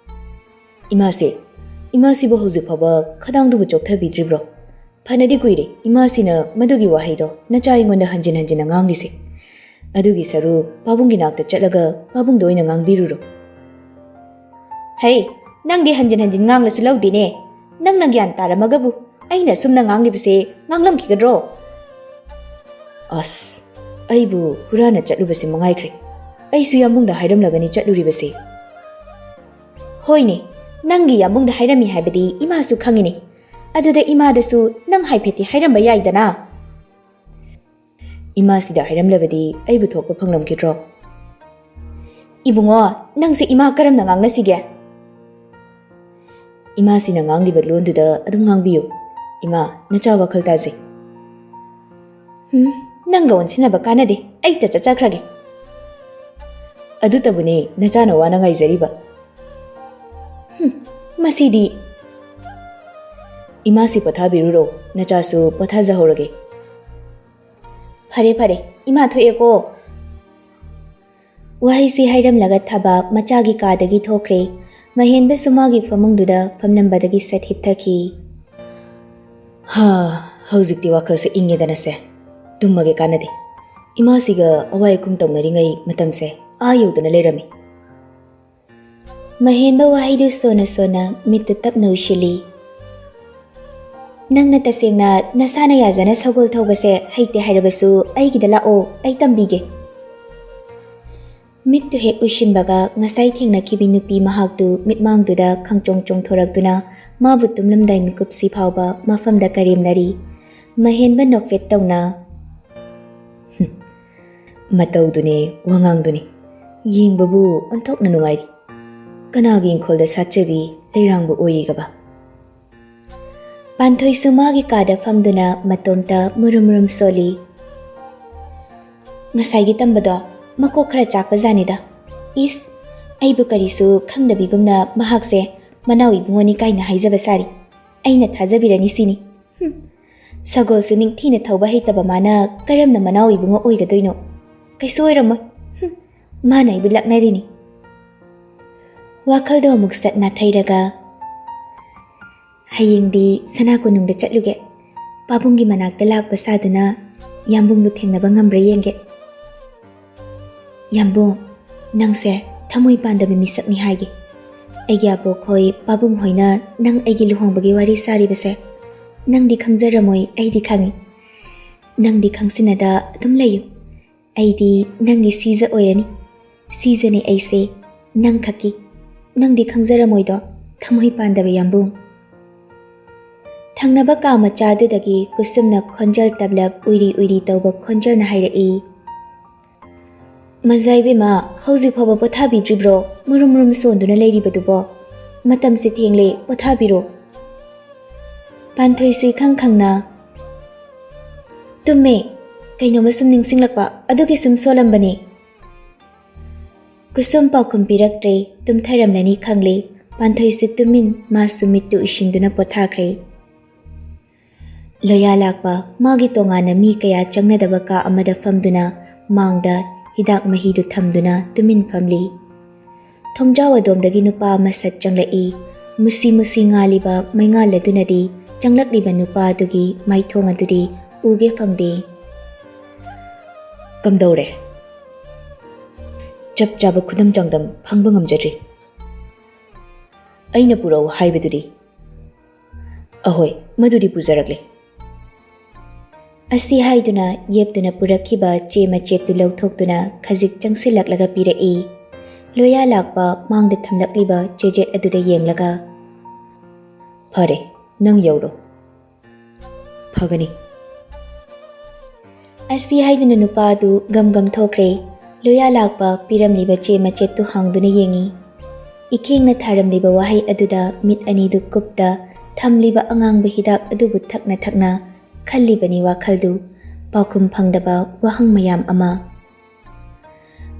"ꯏꯃꯥꯁꯦ, ꯏꯃꯥꯁꯤꯕꯨ ꯍꯧꯖꯤꯛ ꯐꯥꯎꯕ ꯈꯗꯥꯡꯗꯨꯕꯨ ꯆꯣꯛꯊꯕꯤꯗ꯭ꯔꯤꯕ꯭ꯔꯣ? ꯐꯅꯗꯤ ꯀꯨꯏꯔꯦ ꯏꯃꯥꯁꯤꯅ ꯃꯗꯨꯒꯤ ꯋꯥꯍꯩꯗꯣ ꯅꯆꯥ ꯑꯩꯉꯣꯟꯗ ꯍꯟꯖꯤꯟ ꯍꯟꯖꯤꯟꯅ ꯉꯥꯡꯂꯤꯁꯦ꯫ ꯑꯗꯨꯒꯤ ꯁꯔꯨꯛ ꯄꯥꯕꯨꯡꯒꯤ ꯅꯥꯛꯇ ꯆꯠꯂꯒ ꯄꯥꯕꯨꯡꯗ ꯑꯣꯏꯅ ꯉꯥꯡꯕꯤꯔꯨꯔꯣ꯫" "ꯍꯩ, ꯅꯪꯗꯤ ꯍꯟꯖꯤꯟ ꯍꯟꯖꯤꯟ ꯉꯥꯡꯂꯁꯨ ꯂꯧꯗꯦꯅꯦ꯫ ꯅꯪꯅ ꯒ꯭ꯌꯥꯟ ꯇꯥꯔꯝꯃꯒꯕꯨ ꯑꯩꯅ ꯑꯁꯨꯝꯅ ꯉꯥꯡꯂꯤꯕꯁꯦ ꯉꯥꯡꯂꯝꯈꯤꯒꯗ꯭ꯔꯣ?" "ꯑꯁ, ꯑꯩꯕꯨ ꯍꯨꯔꯥꯟꯅ ꯆꯠꯂꯨꯕꯁꯤ ꯃꯉꯥꯏꯈ꯭ꯔꯦ꯫ ꯑꯩꯁꯨ ꯌꯥꯝꯕꯨꯡꯗ ꯍꯥꯏꯔꯝꯂꯒꯅꯤ ꯆꯠꯂꯨꯔꯤꯕꯁꯦ꯫" "ꯍꯣꯏꯅꯦ, ꯅꯪꯒꯤ ꯌꯥꯝꯕꯨꯡꯗ ꯍꯥꯏꯔꯝꯃꯤ ꯍꯥꯏꯕꯗꯤ ꯏꯃꯥꯁꯨ ꯈꯪꯉꯤꯅꯦ꯫ ꯑꯗꯨꯗ ꯏꯃꯥꯗꯁꯨ ꯅꯪ ꯍꯥꯏꯐꯦꯠꯇꯤ ꯍꯥꯏꯔꯝꯕ ꯌꯥꯏꯗꯅ?" "ꯏꯃꯥꯁꯤꯗ ꯍꯥꯏꯔꯝꯂꯕꯗꯤ ꯑꯩꯕꯨ ꯊꯣꯛꯄ ꯐꯪꯂꯝꯈꯤꯗ꯭ꯔꯣ?" "ꯏꯕꯨꯡꯉꯣ, ꯅꯪꯁꯦ ꯏꯃꯥ ꯀꯔꯝꯅ ꯉꯥꯡꯅꯁꯤꯒꯦ?" "ꯏꯃꯥꯁꯤꯅ ꯉꯥꯡꯂꯤꯕ ꯂꯣꯟꯗꯨꯗ ꯑꯗꯨꯝ ꯉꯥꯡꯕꯤꯌꯨ꯫ ꯏꯃꯥ, ꯅꯆꯥ ꯋꯥꯈꯜ ꯇꯥꯖꯩ꯫" "ꯍꯨꯝ, ꯅꯪꯒ ꯑꯣꯟꯁꯤꯟꯅꯕ ꯀꯥꯟꯅꯗꯦ, ꯑꯩ ꯇ ꯆꯠꯆꯈ꯭ꯔꯒꯦ꯫" "ꯑꯗꯨꯇꯕꯨꯅꯦ ꯅꯆꯥꯅ ꯋꯥꯅ ꯉꯥꯏꯖꯔꯤꯕ꯫" "ꯍꯨꯝ, ꯃꯁꯤꯗꯤ꯫ "ꯏꯃꯥꯁꯤ ꯄꯣꯊꯥꯕꯤꯔꯨꯔꯣ, ꯅꯆꯥꯁꯨ ꯄꯣꯊꯥꯖꯍꯧꯔꯒꯦ꯫" "ꯐꯔꯦ ꯐꯔꯦ, ꯏꯃꯥ ꯊꯣꯛꯑꯦꯀꯣ꯫" ꯋꯥꯍꯩꯁꯤ ꯍꯥꯏꯔꯝꯂꯒ ꯊꯕꯥ ꯃꯆꯥꯒꯤ ꯀꯥꯗꯒꯤ ꯊꯣꯛꯈ꯭ꯔꯦ꯫ ꯃꯍꯦꯟꯕꯁꯨ ꯃꯥꯒꯤ ꯐꯃꯨꯡꯗꯨꯗ ꯐꯝꯂꯝꯕꯗꯒꯤ ꯁꯠ ꯍꯤꯞꯊꯈꯤ꯫ "ꯍꯥ, ꯍꯧꯖꯤꯛꯇꯤ ꯋꯥꯈꯜꯁꯦ ꯏꯪꯉꯦꯗꯅꯁꯦ꯫ ꯇꯨꯝꯃꯒꯦ ꯀꯥꯟꯅꯗꯦ꯫ ꯏꯃꯥꯁꯤꯒ ꯑꯋꯥꯏ ꯑꯈꯨꯝ ꯇꯧꯅꯔꯤꯉꯩ ꯃꯇꯝꯁꯦ ꯑꯥ ꯌꯧꯗꯅ ꯂꯩꯔꯝꯃꯤ꯫" ꯃꯍꯦꯟꯕ ꯋꯥꯍꯩꯗꯨ ꯁꯣꯟꯅ ꯁꯣꯟꯅ ꯃꯤꯠꯇꯨ ꯇꯞꯅ ꯎꯏꯁꯤꯜꯂꯤ꯫ "ꯅꯪꯅ ꯇꯁꯦꯡꯅ ꯅꯁꯥꯅ ꯌꯥꯖꯅ ꯁꯒꯣꯜ ꯊꯧꯕꯁꯦ ꯍꯩꯇꯦ ꯍꯥꯏꯔꯕꯁꯨ ꯑꯩꯒꯤꯗ ꯂꯥꯛꯑꯣ, ꯑꯩ ꯇꯝꯕꯤꯒꯦ꯫" ꯃꯤꯠꯇꯨ ꯍꯦꯛ ꯎꯏꯁꯤꯟꯕꯒ ꯉꯁꯥꯏ ꯊꯦꯡꯅꯈꯤꯕꯤ ꯅꯨꯄꯤ ꯃꯍꯥꯛꯇꯨ ꯃꯤꯠꯃꯥꯡꯗꯨꯗ ꯈꯪꯆꯣꯡ ꯆꯣꯡꯊꯣꯔꯛꯇꯨꯅ ꯃꯥꯕꯨ ꯇꯨꯝꯂꯝꯗꯥꯏ ꯃꯤꯀꯨꯞꯁꯤ ꯐꯥꯎꯕ ꯃꯐꯝꯗ ꯀꯔꯦꯝꯅꯔꯤ꯫ ꯃꯍꯦꯟꯕ ꯅꯣꯛꯐꯦꯠ ꯇꯧꯅ, "ꯃꯇꯧꯗꯨꯅꯦ, ꯋꯥꯉꯥꯡꯗꯨꯅꯦ, ꯌꯦꯡꯕꯕꯨ ꯑꯣꯟꯊꯣꯛꯅ ꯅꯨꯡꯉꯥꯏꯔꯤ꯫ ꯀꯅꯥꯒꯤ ꯏꯪꯈꯣꯜꯗ ꯁꯥꯠꯆꯕꯤ ꯂꯩꯔꯥꯡꯕ ꯑꯣꯏꯔꯤꯒꯕ?" ꯄꯥꯟꯊꯣꯏꯁꯨ ꯃꯥꯒꯤ ꯀꯥꯗ ꯐꯝꯗꯨꯅ ꯃꯇꯣꯝꯇ ꯃꯨꯔꯨꯝ ꯃꯨꯔꯨꯝ ꯁꯣꯜꯂꯤ꯫ "ꯉꯁꯥꯏꯒꯤ ꯇꯝꯕꯗꯣ ꯃꯀꯣꯛ ꯈꯔ ꯆꯥꯛꯄ ꯖꯥꯠꯅꯤꯗ꯫ ꯏꯁ, ꯑꯩꯕꯨ ꯀꯔꯤꯁꯨ ꯈꯪꯗꯕꯤꯒꯨꯝꯅ ꯃꯍꯥꯛꯁꯦ ꯃꯅꯥꯎ ꯏꯕꯨꯡꯉꯣꯅꯤ ꯀꯥꯏꯅ ꯍꯥꯏꯖꯕ ꯁꯥꯔꯤ꯫ ꯑꯩꯅ ꯊꯥꯖꯕꯤꯔꯅꯤ ꯁꯤꯅꯤ꯫ ꯍꯨꯝ, ꯁꯒꯣꯜꯁꯨ ꯅꯤꯡꯊꯤꯅ ꯊꯧꯕ ꯍꯩꯇꯕ ꯃꯥꯅ ꯀꯔꯝꯅ ꯃꯅꯥꯎ ꯏꯕꯨꯡꯉꯣ ꯑꯣꯏꯒꯗꯣꯏꯅꯣ? ꯀꯩꯁꯨ ꯑꯣꯏꯔꯝꯃꯣꯏ꯫ ꯍꯨꯝ, ꯃꯥꯅ ꯑꯩꯕꯨ ꯂꯛꯅꯔꯤꯅꯤ꯫" ꯋꯥꯈꯜꯗꯣ ꯑꯃꯨꯛ ꯁꯠ ꯅꯥꯊꯩꯔꯒ, "ꯍꯌꯦꯡꯗꯤ ꯁꯅꯥ ꯀꯣꯅꯨꯡꯗ ꯆꯠꯂꯨꯒꯦ꯫ ꯄꯥꯕꯨꯡꯒꯤ ꯃꯅꯥꯛꯇ ꯂꯥꯛꯄ ꯁꯥꯗꯨꯅ ꯌꯥꯝꯕꯨꯡꯕꯨ ꯊꯦꯡꯅꯕ ꯉꯝꯕ꯭ꯔꯥ ꯌꯦꯡꯒꯦ꯫" "ꯌꯥꯝꯕꯨꯡ, ꯅꯪꯁꯦ ꯊꯃꯣꯏ ꯄꯥꯟꯗꯕ ꯃꯤꯁꯛꯅꯤ ꯍꯥꯏꯒꯦ꯫ ꯑꯩꯒꯤ ꯑꯕꯣꯛ ꯍꯣꯏ, ꯄꯥꯕꯨꯡ ꯍꯣꯏꯅ ꯅꯪ ꯑꯩꯒꯤ ꯂꯨꯍꯣꯡꯕꯒꯤ ꯋꯥꯔꯤ ꯁꯥꯔꯤꯕꯁꯦ ꯅꯪꯗꯤ ꯈꯪꯖꯔꯝꯃꯣꯏ, ꯑꯩꯗꯤ ꯈꯪꯉꯤ꯫ ꯅꯪꯗꯤ ꯈꯪꯁꯤꯟꯅꯗ ꯑꯗꯨꯝ ꯂꯩꯌꯨ꯫ ꯑꯩꯗꯤ ꯅꯪꯒꯤ ꯁꯤꯖ ꯑꯣꯏꯔꯅꯤ꯫ ꯁꯤꯖꯅꯦ ꯑꯩꯁꯦ, ꯅꯪ ꯈꯛꯀꯤ꯫ ꯅꯪꯗꯤ ꯈꯪꯖꯔꯝꯃꯣꯏꯗꯣ, ꯊꯃꯣꯏ ꯄꯥꯟꯗꯕ ꯌꯥꯝꯕꯨꯡ꯫" ꯊꯪꯅꯕ ꯀꯥ ꯃꯆꯥꯗꯨꯗꯒꯤ ꯀꯨꯁꯨꯝꯅ ꯈꯣꯟꯖꯦꯜ ꯇꯞꯂꯞ ꯎꯏꯔꯤ ꯎꯏꯔꯤ ꯇꯧꯕ ꯈꯣꯟꯖꯦꯜꯅ ꯍꯥꯏꯔꯛꯏ, "ꯃꯖꯥ ꯏꯕꯦꯝꯃ, ꯍꯧꯖꯤꯛ ꯐꯥꯎꯕ ꯄꯣꯊꯥꯕꯤꯗ꯭ꯔꯤꯕ꯭ꯔꯣ? ꯃꯨꯔꯨꯝ ꯃꯨꯔꯨꯝ ꯁꯣꯟꯗꯨꯅ ꯂꯩꯔꯤꯕꯗꯨꯕꯣ? ꯃꯇꯝꯁꯤ ꯊꯦꯡꯂꯦ, ꯄꯣꯊꯥꯕꯤꯔꯣ꯫" ꯄꯥꯟꯊꯣꯏꯁꯨ ꯏꯈꯪ ꯈꯪꯅ, "ꯇꯨꯝꯃꯦ, ꯀꯩꯅꯣꯝꯃ ꯁꯨꯝ ꯅꯤꯡꯁꯤꯡꯂꯛꯄ ꯑꯗꯨꯒꯤ ꯁꯨꯝ ꯁꯣꯜꯂꯝꯕꯅꯦ꯫" ꯀꯨꯁꯨꯝ ꯄꯥꯎꯈꯨꯝ ꯄꯤꯔꯛꯇ꯭ꯔꯦ, ꯇꯨꯝꯊꯔꯝꯂꯅꯤ ꯈꯪꯂꯦ꯫ ꯄꯥꯟꯊꯣꯏꯁꯨ ꯇꯨꯃꯤꯟ, ꯃꯥꯁꯨ ꯃꯤꯠꯇꯨ ꯎꯏꯁꯤꯟꯗꯨꯅ ꯄꯣꯊꯥꯈ꯭ꯔꯦ꯫ ꯂꯣꯌꯥ ꯂꯥꯛꯄ ꯃꯥꯒꯤ ꯇꯣꯉꯥꯟꯅ ꯃꯤ ꯀꯌꯥ ꯆꯪꯅꯗꯕ ꯀꯥ ꯑꯃꯗ ꯐꯝꯗꯨꯅ ꯃꯥꯡꯗ ꯍꯤꯗꯥꯛ ꯃꯍꯤꯗꯨ ꯊꯝꯗꯨꯅ ꯇꯨꯃꯤꯟ ꯐꯝꯂꯤ꯫ ꯊꯣꯡꯖꯥꯎ ꯑꯗꯣꯝꯗꯒꯤ ꯅꯨꯄꯥ ꯑꯃ ꯁꯠ ꯆꯪꯂꯛꯏ꯫ ꯃꯨꯁꯤ ꯃꯨꯁꯤ ꯉꯥꯜꯂꯤꯕ ꯃꯩꯉꯥꯜ ꯑꯗꯨꯅꯗꯤ ꯆꯪꯂꯛꯂꯤꯕ ꯅꯨꯄꯥ ꯑꯗꯨꯒꯤ ꯃꯥꯏꯊꯣꯡ ꯑꯗꯨꯗꯤ ꯎꯒꯦ ꯐꯪꯗꯦ꯫ "ꯀꯝꯗꯧꯔꯦ?" "ꯆꯞ ꯆꯥꯕ ꯈꯨꯗꯝ ꯆꯥꯡꯗꯝ ꯐꯪꯕ ꯉꯝꯖꯗ꯭ꯔꯤ꯫ ꯑꯩꯅ ꯄꯨꯔꯛꯎ ꯍꯥꯏꯕꯗꯨꯗꯤ?" "ꯑꯍꯣꯏ, ꯃꯗꯨꯗꯤ ꯄꯨꯖꯔꯛꯂꯦ꯫" ꯑꯁꯤ ꯍꯥꯏꯗꯨꯅ ꯌꯦꯞꯇꯨꯅ ꯄꯨꯔꯛꯈꯤꯕ ꯆꯦ ꯃꯆꯦꯠꯇꯨ ꯂꯧꯊꯣꯛꯇꯨꯅ ꯈꯖꯤꯛ ꯆꯪꯁꯤꯜꯂꯛꯂꯒ ꯄꯤꯔꯛꯏ꯫ ꯂꯣꯌꯥ ꯂꯥꯛꯄ ꯃꯥꯡꯗ ꯊꯝꯂꯛꯂꯤꯕ ꯆꯦꯖꯦꯠ ꯑꯗꯨꯗ ꯌꯦꯡꯂꯒ, "ꯐꯔꯦ, ꯅꯪ ꯌꯧꯔꯣ꯫" "ꯐꯒꯅꯤ꯫" ꯑꯁꯤ ꯍꯥꯏꯗꯨꯅ ꯅꯨꯄꯥ ꯑꯗꯨ ꯒꯝ ꯒꯝ ꯊꯣꯛꯈ꯭ꯔꯦ꯫ ꯂꯣꯌꯥ ꯂꯥꯛꯄ ꯄꯤꯔꯝꯂꯤꯕ ꯆꯦ ꯃꯆꯦꯠꯇꯨ ꯍꯥꯡꯗꯨꯅ ꯌꯦꯡꯉꯤ꯫ ꯏꯈꯦꯡꯅ ꯊꯥꯔꯝꯂꯤꯕ ꯋꯥꯍꯩ ꯑꯗꯨꯗ ꯃꯤꯠ ꯑꯅꯤꯗꯨ ꯀꯨꯞꯇ ꯊꯝꯂꯤꯕ ꯑꯉꯥꯡꯕ ꯍꯤꯗꯥꯛ ꯑꯗꯨꯕꯨ ꯊꯛꯅ ꯊꯛꯅ ꯈꯜꯂꯤꯕꯅꯤ ꯋꯥꯈꯜꯗꯨ, ꯄꯥꯎꯈꯨꯝ ꯐꯪꯗꯕ ꯋꯥꯍꯪ ꯃꯌꯥꯝ ꯑꯃ꯫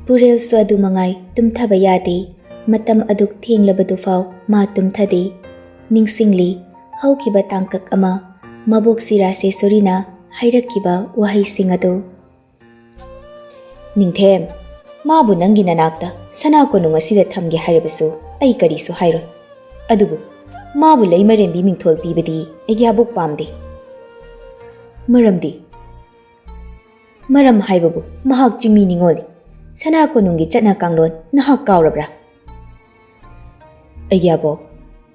ꯄꯨꯔꯦꯜꯁꯨ ꯑꯗꯨ ꯃꯉꯥꯏ, ꯇꯨꯝꯊꯕ ꯌꯥꯗꯦ꯫ ꯃꯇꯝ ꯑꯗꯨꯛ ꯊꯦꯡꯂꯕꯗꯨꯐꯥꯎ ꯃꯥ ꯇꯨꯝꯊꯗꯦ꯫ ꯅꯤꯡꯁꯤꯡꯂꯤ, ꯍꯧꯈꯤꯕ ꯇꯥꯡꯀꯛ ꯑꯃ, ꯃꯕꯣꯛꯁꯤ ꯔꯥꯁꯦꯁꯣꯔꯤꯅ ꯍꯥꯏꯔꯛꯈꯤꯕ ꯋꯥꯍꯩꯁꯤꯡ ꯑꯗꯨ꯫ "ꯅꯤꯡꯊꯦꯝ, ꯃꯥꯕꯨ ꯅꯪꯒꯤ ꯅꯅꯥꯛꯇ ꯁꯅꯥ ꯀꯣꯅꯨꯡ ꯑꯁꯤꯗ ꯊꯝꯒꯦ ꯍꯥꯏꯔꯕꯁꯨ ꯑꯩ ꯀꯔꯤꯁꯨ ꯍꯥꯏꯔꯣꯏ꯫ ꯑꯗꯨꯕꯨ ꯃꯥꯕꯨ ꯂꯩꯃꯔꯦꯝꯕꯤ ꯃꯤꯡꯊꯣꯜ ꯄꯤꯕꯗꯤ ꯑꯩꯒꯤ ꯑꯕꯣꯛ ꯄꯥꯝꯗꯦ꯫" "ꯃꯔꯝꯗꯤ?" "ꯃꯔꯝ ꯍꯥꯏꯕꯕꯨ ꯃꯍꯥꯛ ꯆꯤꯡꯃꯤ ꯅꯤꯉꯣꯜꯅꯤ꯫ ꯁꯅꯥ ꯀꯣꯅꯨꯡꯒꯤ ꯆꯠꯅ ꯀꯥꯡꯂꯣꯟ ꯅꯍꯥꯛ ꯀꯥꯎꯔꯕ꯭ꯔꯥ?" "ꯑꯩꯒꯤ ꯑꯕꯣꯛ,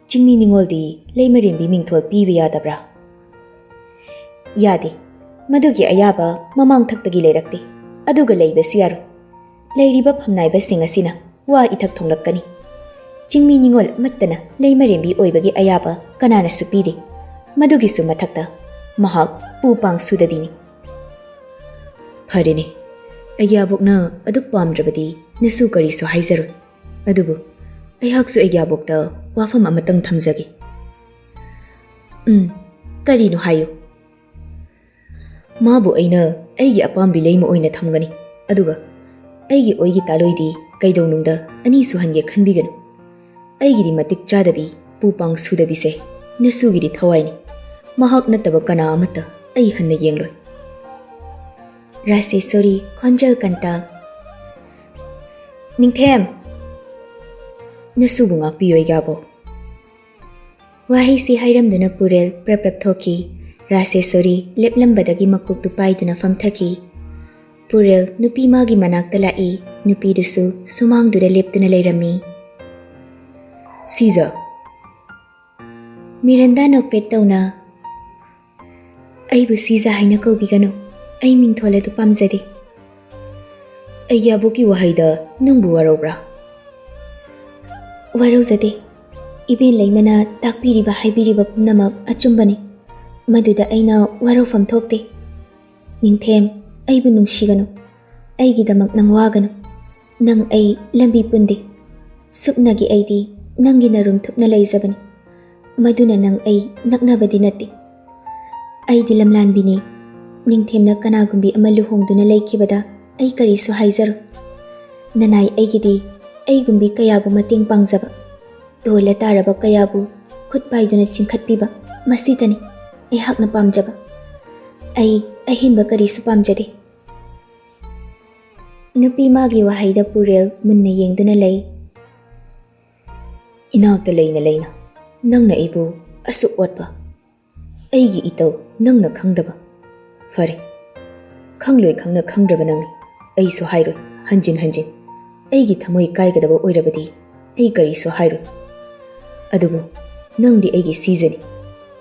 ꯆꯤꯡꯃꯤ ꯅꯤꯉꯣꯜꯗꯤ ꯂꯩꯃꯔꯦꯝꯕꯤ ꯃꯤꯡꯊꯣꯜ ꯄꯤꯕ ꯌꯥꯗꯕ꯭ꯔꯥ?" "ꯌꯥꯗꯦ꯫ ꯃꯗꯨꯒꯤ ꯑꯌꯥꯕ ꯃꯃꯥꯡꯊꯛꯇꯒꯤ ꯂꯩꯔꯛꯇꯦ꯫ ꯑꯗꯨꯒ ꯂꯩꯕꯁꯨ ꯌꯥꯔꯣꯏ꯫ ꯂꯩꯔꯤꯕ ꯐꯝꯅꯥꯏꯕꯁꯤꯡ ꯑꯁꯤꯅ ꯋꯥ ꯏꯊꯛ ꯊꯣꯡꯂꯛꯀꯅꯤ꯫ ꯆꯤꯡꯃꯤ ꯅꯤꯉꯣꯜ ꯑꯃꯠꯇꯅ ꯂꯩꯃꯔꯦꯝꯕꯤ ꯑꯣꯏꯕꯒꯤ ꯑꯌꯥꯕ ꯀꯅꯥꯅꯁꯨ ꯄꯤꯗꯦ꯫ ꯃꯗꯨꯒꯤꯁꯨ ꯃꯊꯛꯇ ꯃꯍꯥꯛ ꯎ ꯄꯥꯡ ꯁꯨꯗꯕꯤꯅꯤ꯫" "ꯐꯔꯦꯅꯦ, ꯑꯩꯒꯤ ꯑꯕꯣꯛꯅ ꯑꯗꯨꯛ ꯄꯥꯝꯗ꯭ꯔꯕꯗꯤ ꯅꯁꯨ ꯀꯔꯤꯁꯨ ꯍꯥꯏꯖꯔꯣꯏ꯫ ꯑꯗꯨꯕꯨ ꯑꯩꯍꯥꯛꯁꯨ ꯑꯩꯒꯤ ꯑꯕꯣꯛꯇ ꯋꯥꯐꯝ ꯑꯃꯇꯪ ꯊꯝꯖꯒꯦ꯫" "ꯎꯝ, ꯀꯔꯤꯅꯣ ꯍꯥꯏꯌꯨ꯫" "ꯃꯥꯕꯨ ꯑꯩꯅ ꯑꯩꯒꯤ ꯑꯄꯥꯝꯕꯤ ꯂꯩꯃ ꯑꯣꯏꯅ ꯊꯝꯒꯅꯤ꯫ ꯑꯗꯨꯒ ꯑꯩꯒꯤ ꯑꯣꯏꯒꯤ ꯇꯥꯂꯣꯏꯗꯤ ꯀꯩꯗꯧꯅꯨꯡꯗ ꯑꯅꯤ ꯁꯨꯍꯟꯒꯦ ꯈꯟꯕꯤꯒꯅꯨ꯫ ꯑꯩꯒꯤꯗꯤ ꯃꯇꯤꯛ ꯆꯥꯗꯕꯤ, ꯄꯨ ꯄꯥꯡ ꯁꯨꯗꯕꯤꯁꯦ ꯅꯁꯨꯒꯤꯗꯤ ꯊꯋꯥꯏꯅꯤ꯫ ꯃꯍꯥꯛ ꯅꯠꯇꯕ ꯀꯅꯥ ꯑꯃꯠꯇ ꯑꯩ ꯍꯟꯅ ꯌꯦꯡꯂꯣꯏ꯫ ꯔꯥꯖꯦꯁꯣꯔꯤ, ꯈꯣꯟꯖꯦꯜ ꯀꯟꯇꯛ꯫ ꯅꯤꯡꯊꯦꯝ! ꯅꯁꯨꯕꯨ ꯉꯥꯛꯄꯤꯌꯨ, ꯑꯩꯒꯥꯕꯣꯛ꯫ ꯋꯥꯍꯩꯁꯤ ꯍꯥꯏꯔꯝꯗꯨꯅ ꯄꯨꯔꯦꯜ ꯄ꯭ꯔꯞ ꯄ꯭ꯔꯞ ꯊꯣꯛꯈꯤ꯫ ꯔꯥꯖꯦꯁꯣꯔꯤ ꯂꯦꯞꯂꯝꯕꯗꯒꯤ ꯃꯀꯣꯛꯇꯨ ꯄꯥꯏꯗꯨꯅ ꯐꯝꯊꯈꯤ꯫ ꯄꯨꯔꯦꯜ ꯅꯨꯄꯤ ꯃꯥꯒꯤ ꯃꯅꯥꯛꯇ ꯂꯥꯛꯏ꯫ ꯅꯨꯄꯤꯗꯨꯁꯨ ꯁꯨꯃꯥꯡꯗꯨꯗ ꯂꯦꯞꯇꯨꯅ ꯂꯩꯔꯝꯃꯤ꯫ "ꯁꯤꯖ!" ꯃꯤꯔꯟꯗꯥ ꯅꯣꯛꯐꯦꯠ ꯇꯧꯅ, "ꯑꯩꯕꯨ ꯁꯤꯖ ꯍꯥꯏꯅ ꯀꯧꯕꯤꯒꯅꯨ꯫ ꯑꯩ ꯃꯤꯡꯊꯣꯜ ꯑꯗꯨ ꯄꯥꯝꯖꯗꯦ꯫" "ꯑꯩꯒꯤ ꯑꯕꯣꯛꯀꯤ ꯋꯥꯍꯩꯗ ꯅꯪꯕꯨ ꯋꯥꯔꯧꯕ꯭ꯔꯥ?" "ꯋꯥꯔꯧꯖꯗꯦ꯫ ꯏꯕꯦꯟ ꯂꯩꯃꯅ ꯇꯥꯛꯄꯤꯔꯤꯕ ꯍꯥꯏꯕꯤꯔꯤꯕ ꯄꯨꯝꯅꯃꯛ ꯑꯆꯨꯝꯕꯅꯤ꯫ ꯃꯗꯨꯗ ꯑꯩꯅ ꯋꯥꯔꯧꯐꯝ ꯊꯣꯛꯇꯦ꯫ ꯅꯤꯡꯊꯦꯝ, ꯑꯩꯕꯨ ꯅꯨꯡꯁꯤꯒꯅꯨ꯫ ꯑꯩꯒꯤꯗꯃꯛ ꯅꯪ ꯋꯥꯒꯅꯨ꯫ ꯅꯪ ꯑꯩ ꯂꯝꯕꯤ ꯄꯨꯟꯗꯦ꯫ ꯁꯨꯞꯅꯒꯤ ꯑꯩꯗꯤ ꯅꯪꯒꯤ ꯅꯔꯨꯝ ꯊꯨꯞꯅ ꯂꯩꯖꯕꯅꯤ꯫ ꯃꯗꯨꯅ ꯅꯪ ꯑꯩ ꯅꯛꯅꯕꯗꯤ ꯅꯠꯇꯦ꯫ ꯑꯩꯗꯤ ꯂꯝꯂꯥꯟꯕꯤꯅꯤ꯫ ꯅꯤꯡꯊꯦꯝꯅ ꯀꯅꯥꯒꯨꯝꯕꯤ ꯑꯃ ꯂꯨꯍꯣꯡꯗꯨꯅ ꯂꯩꯈꯤꯕꯗ ꯑꯩ ꯀꯔꯤꯁꯨ ꯍꯥꯏꯖꯔꯣꯏ꯫ ꯅꯅꯥꯏ ꯑꯩꯒꯤꯗꯤ ꯑꯩꯒꯨꯝꯕꯤ ꯀꯌꯥꯕꯨ ꯃꯇꯦꯡ ꯄꯥꯡꯖꯕ, ꯇꯣꯜꯂ ꯇꯥꯔꯕ ꯀꯌꯥꯕꯨ ꯈꯨꯠ ꯄꯥꯏꯗꯨꯅ ꯆꯤꯡꯈꯠꯄꯤꯕ, ꯃꯁꯤꯇꯅꯤ ꯑꯩꯍꯥꯛꯅ ꯄꯥꯝꯖꯕ꯫ ꯑꯩ ꯑꯍꯦꯟꯕ ꯀꯔꯤꯁꯨ ꯄꯥꯝꯖꯗꯦ꯫" ꯅꯨꯄꯤ ꯃꯥꯒꯤ ꯋꯥꯍꯩꯗ ꯄꯨꯔꯦꯜ ꯃꯨꯟꯅ ꯌꯦꯡꯗꯨꯅ ꯂꯩ꯫ "ꯏꯅꯥꯛꯇ ꯂꯩꯅ ꯂꯩꯅ ꯅꯪꯅ ꯑꯩꯕꯨ ꯑꯁꯨꯛ ꯑꯣꯠꯄ, ꯑꯩꯒꯤ ꯏꯇꯧ ꯅꯪꯅ ꯈꯪꯗꯕ꯫ ꯐꯔꯦ, ꯈꯪꯂꯣꯏ ꯈꯪꯅ ꯈꯪꯗ꯭ꯔꯕ ꯅꯪꯅꯤ꯫ ꯑꯩꯁꯨ ꯍꯥꯏꯔꯣꯏ ꯍꯟꯖꯤꯟ ꯍꯟꯖꯤꯟ꯫ ꯑꯩꯒꯤ ꯊꯃꯣꯏ ꯀꯥꯏꯒꯗꯕ ꯑꯣꯏꯔꯕꯗꯤ ꯑꯩ ꯀꯔꯤꯁꯨ ꯍꯥꯏꯔꯣꯏ꯫ ꯑꯗꯨꯕꯨ ꯅꯪꯗꯤ ꯑꯩꯒꯤ ꯁꯤꯖꯅꯤ꯫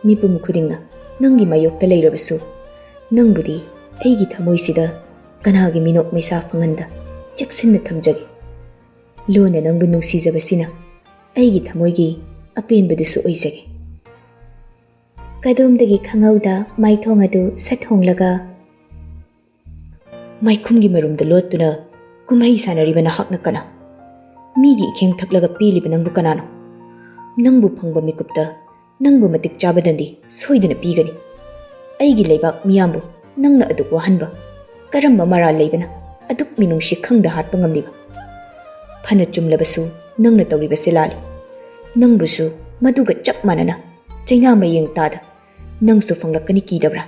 ꯃꯤꯄꯨꯝ ꯈꯨꯗꯤꯡꯅ ꯅꯪꯒꯤ ꯃꯥꯌꯣꯛꯇ ꯂꯩꯔꯕꯁꯨ, ꯅꯪꯕꯨꯗꯤ ꯑꯩꯒꯤ ꯊꯃꯣꯏꯁꯤꯗ ꯀꯅꯥꯒꯤ ꯃꯤꯅꯣꯛ ꯃꯩꯁꯥ ꯐꯪꯍꯟꯗ ꯆꯦꯛꯁꯤꯟꯅ ꯊꯝꯖꯒꯦ꯫ ꯂꯣꯟꯅ ꯅꯪꯕꯨ ꯅꯨꯡꯁꯤꯖꯕꯁꯤꯅ ꯑꯩꯒꯤ ꯊꯃꯣꯏꯒꯤ ꯑꯄꯦꯟꯕꯗꯨꯁꯨ ꯑꯣꯏꯖꯒꯦ꯫" ꯀꯗꯣꯝꯗꯒꯤ ꯈꯪꯍꯧꯗ ꯃꯥꯏꯊꯣꯡ ꯑꯗꯨ ꯁꯠ ꯍꯣꯡꯂꯒ, "ꯃꯥꯏꯈꯨꯝꯒꯤ ꯃꯔꯨꯝꯗ ꯂꯣꯠꯇꯨꯅ ꯀꯨꯝꯍꯩ ꯁꯥꯟꯅꯔꯤꯕ ꯅꯍꯥꯛꯅ ꯀꯅꯥ? ꯃꯤꯒꯤ ꯏꯈꯦꯡ ꯊꯛꯂꯒ ꯄꯦꯜꯂꯤꯕ ꯅꯪꯕꯨ ꯀꯅꯥꯅꯣ? ꯅꯪꯕꯨ ꯐꯪꯕ ꯃꯤꯀꯨꯞꯇ ꯅꯪꯕꯨ ꯃꯇꯤꯛ ꯆꯥꯕꯗꯗꯤ ꯁꯣꯏꯗꯅ ꯄꯤꯒꯅꯤ꯫ ꯑꯩꯒꯤ ꯂꯩꯕꯥꯛ ꯃꯤꯌꯥꯝꯕꯨ ꯅꯪꯅ ꯑꯗꯨꯛ ꯋꯥꯍꯟꯕ, ꯀꯔꯝꯕ ꯃꯔꯥꯜ ꯂꯩꯕꯅ ꯑꯗꯨꯛ ꯃꯤꯅꯨꯡꯁꯤ ꯈꯪꯗ ꯍꯥꯠꯄ ꯉꯝꯂꯤꯕ? ꯐꯅ ꯆꯨꯝꯂꯕꯁꯨ ꯅꯪꯅ ꯇꯧꯔꯤꯕꯁꯦ ꯂꯥꯜꯂꯤ꯫ ꯅꯪꯕꯨꯁꯨ ꯃꯗꯨꯒ ꯆꯞ ꯃꯥꯟꯅꯅ ꯆꯩꯅꯥ ꯃꯌꯦꯡ ꯇꯥꯗ ꯅꯪꯁꯨ ꯐꯪꯂꯛꯀꯅꯤ ꯀꯤꯗꯕ꯭ꯔꯥ?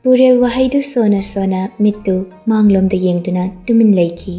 ꯄꯨꯔꯦꯜ ꯋꯥꯍꯩꯗꯨ ꯁꯣꯟꯅ ꯁꯣꯟꯅ ꯃꯤꯠꯇꯨ ꯃꯥꯡꯂꯣꯝꯗ ꯌꯦꯡꯗꯨꯅ ꯇꯨꯃꯤꯟ ꯂꯩꯈꯤ꯫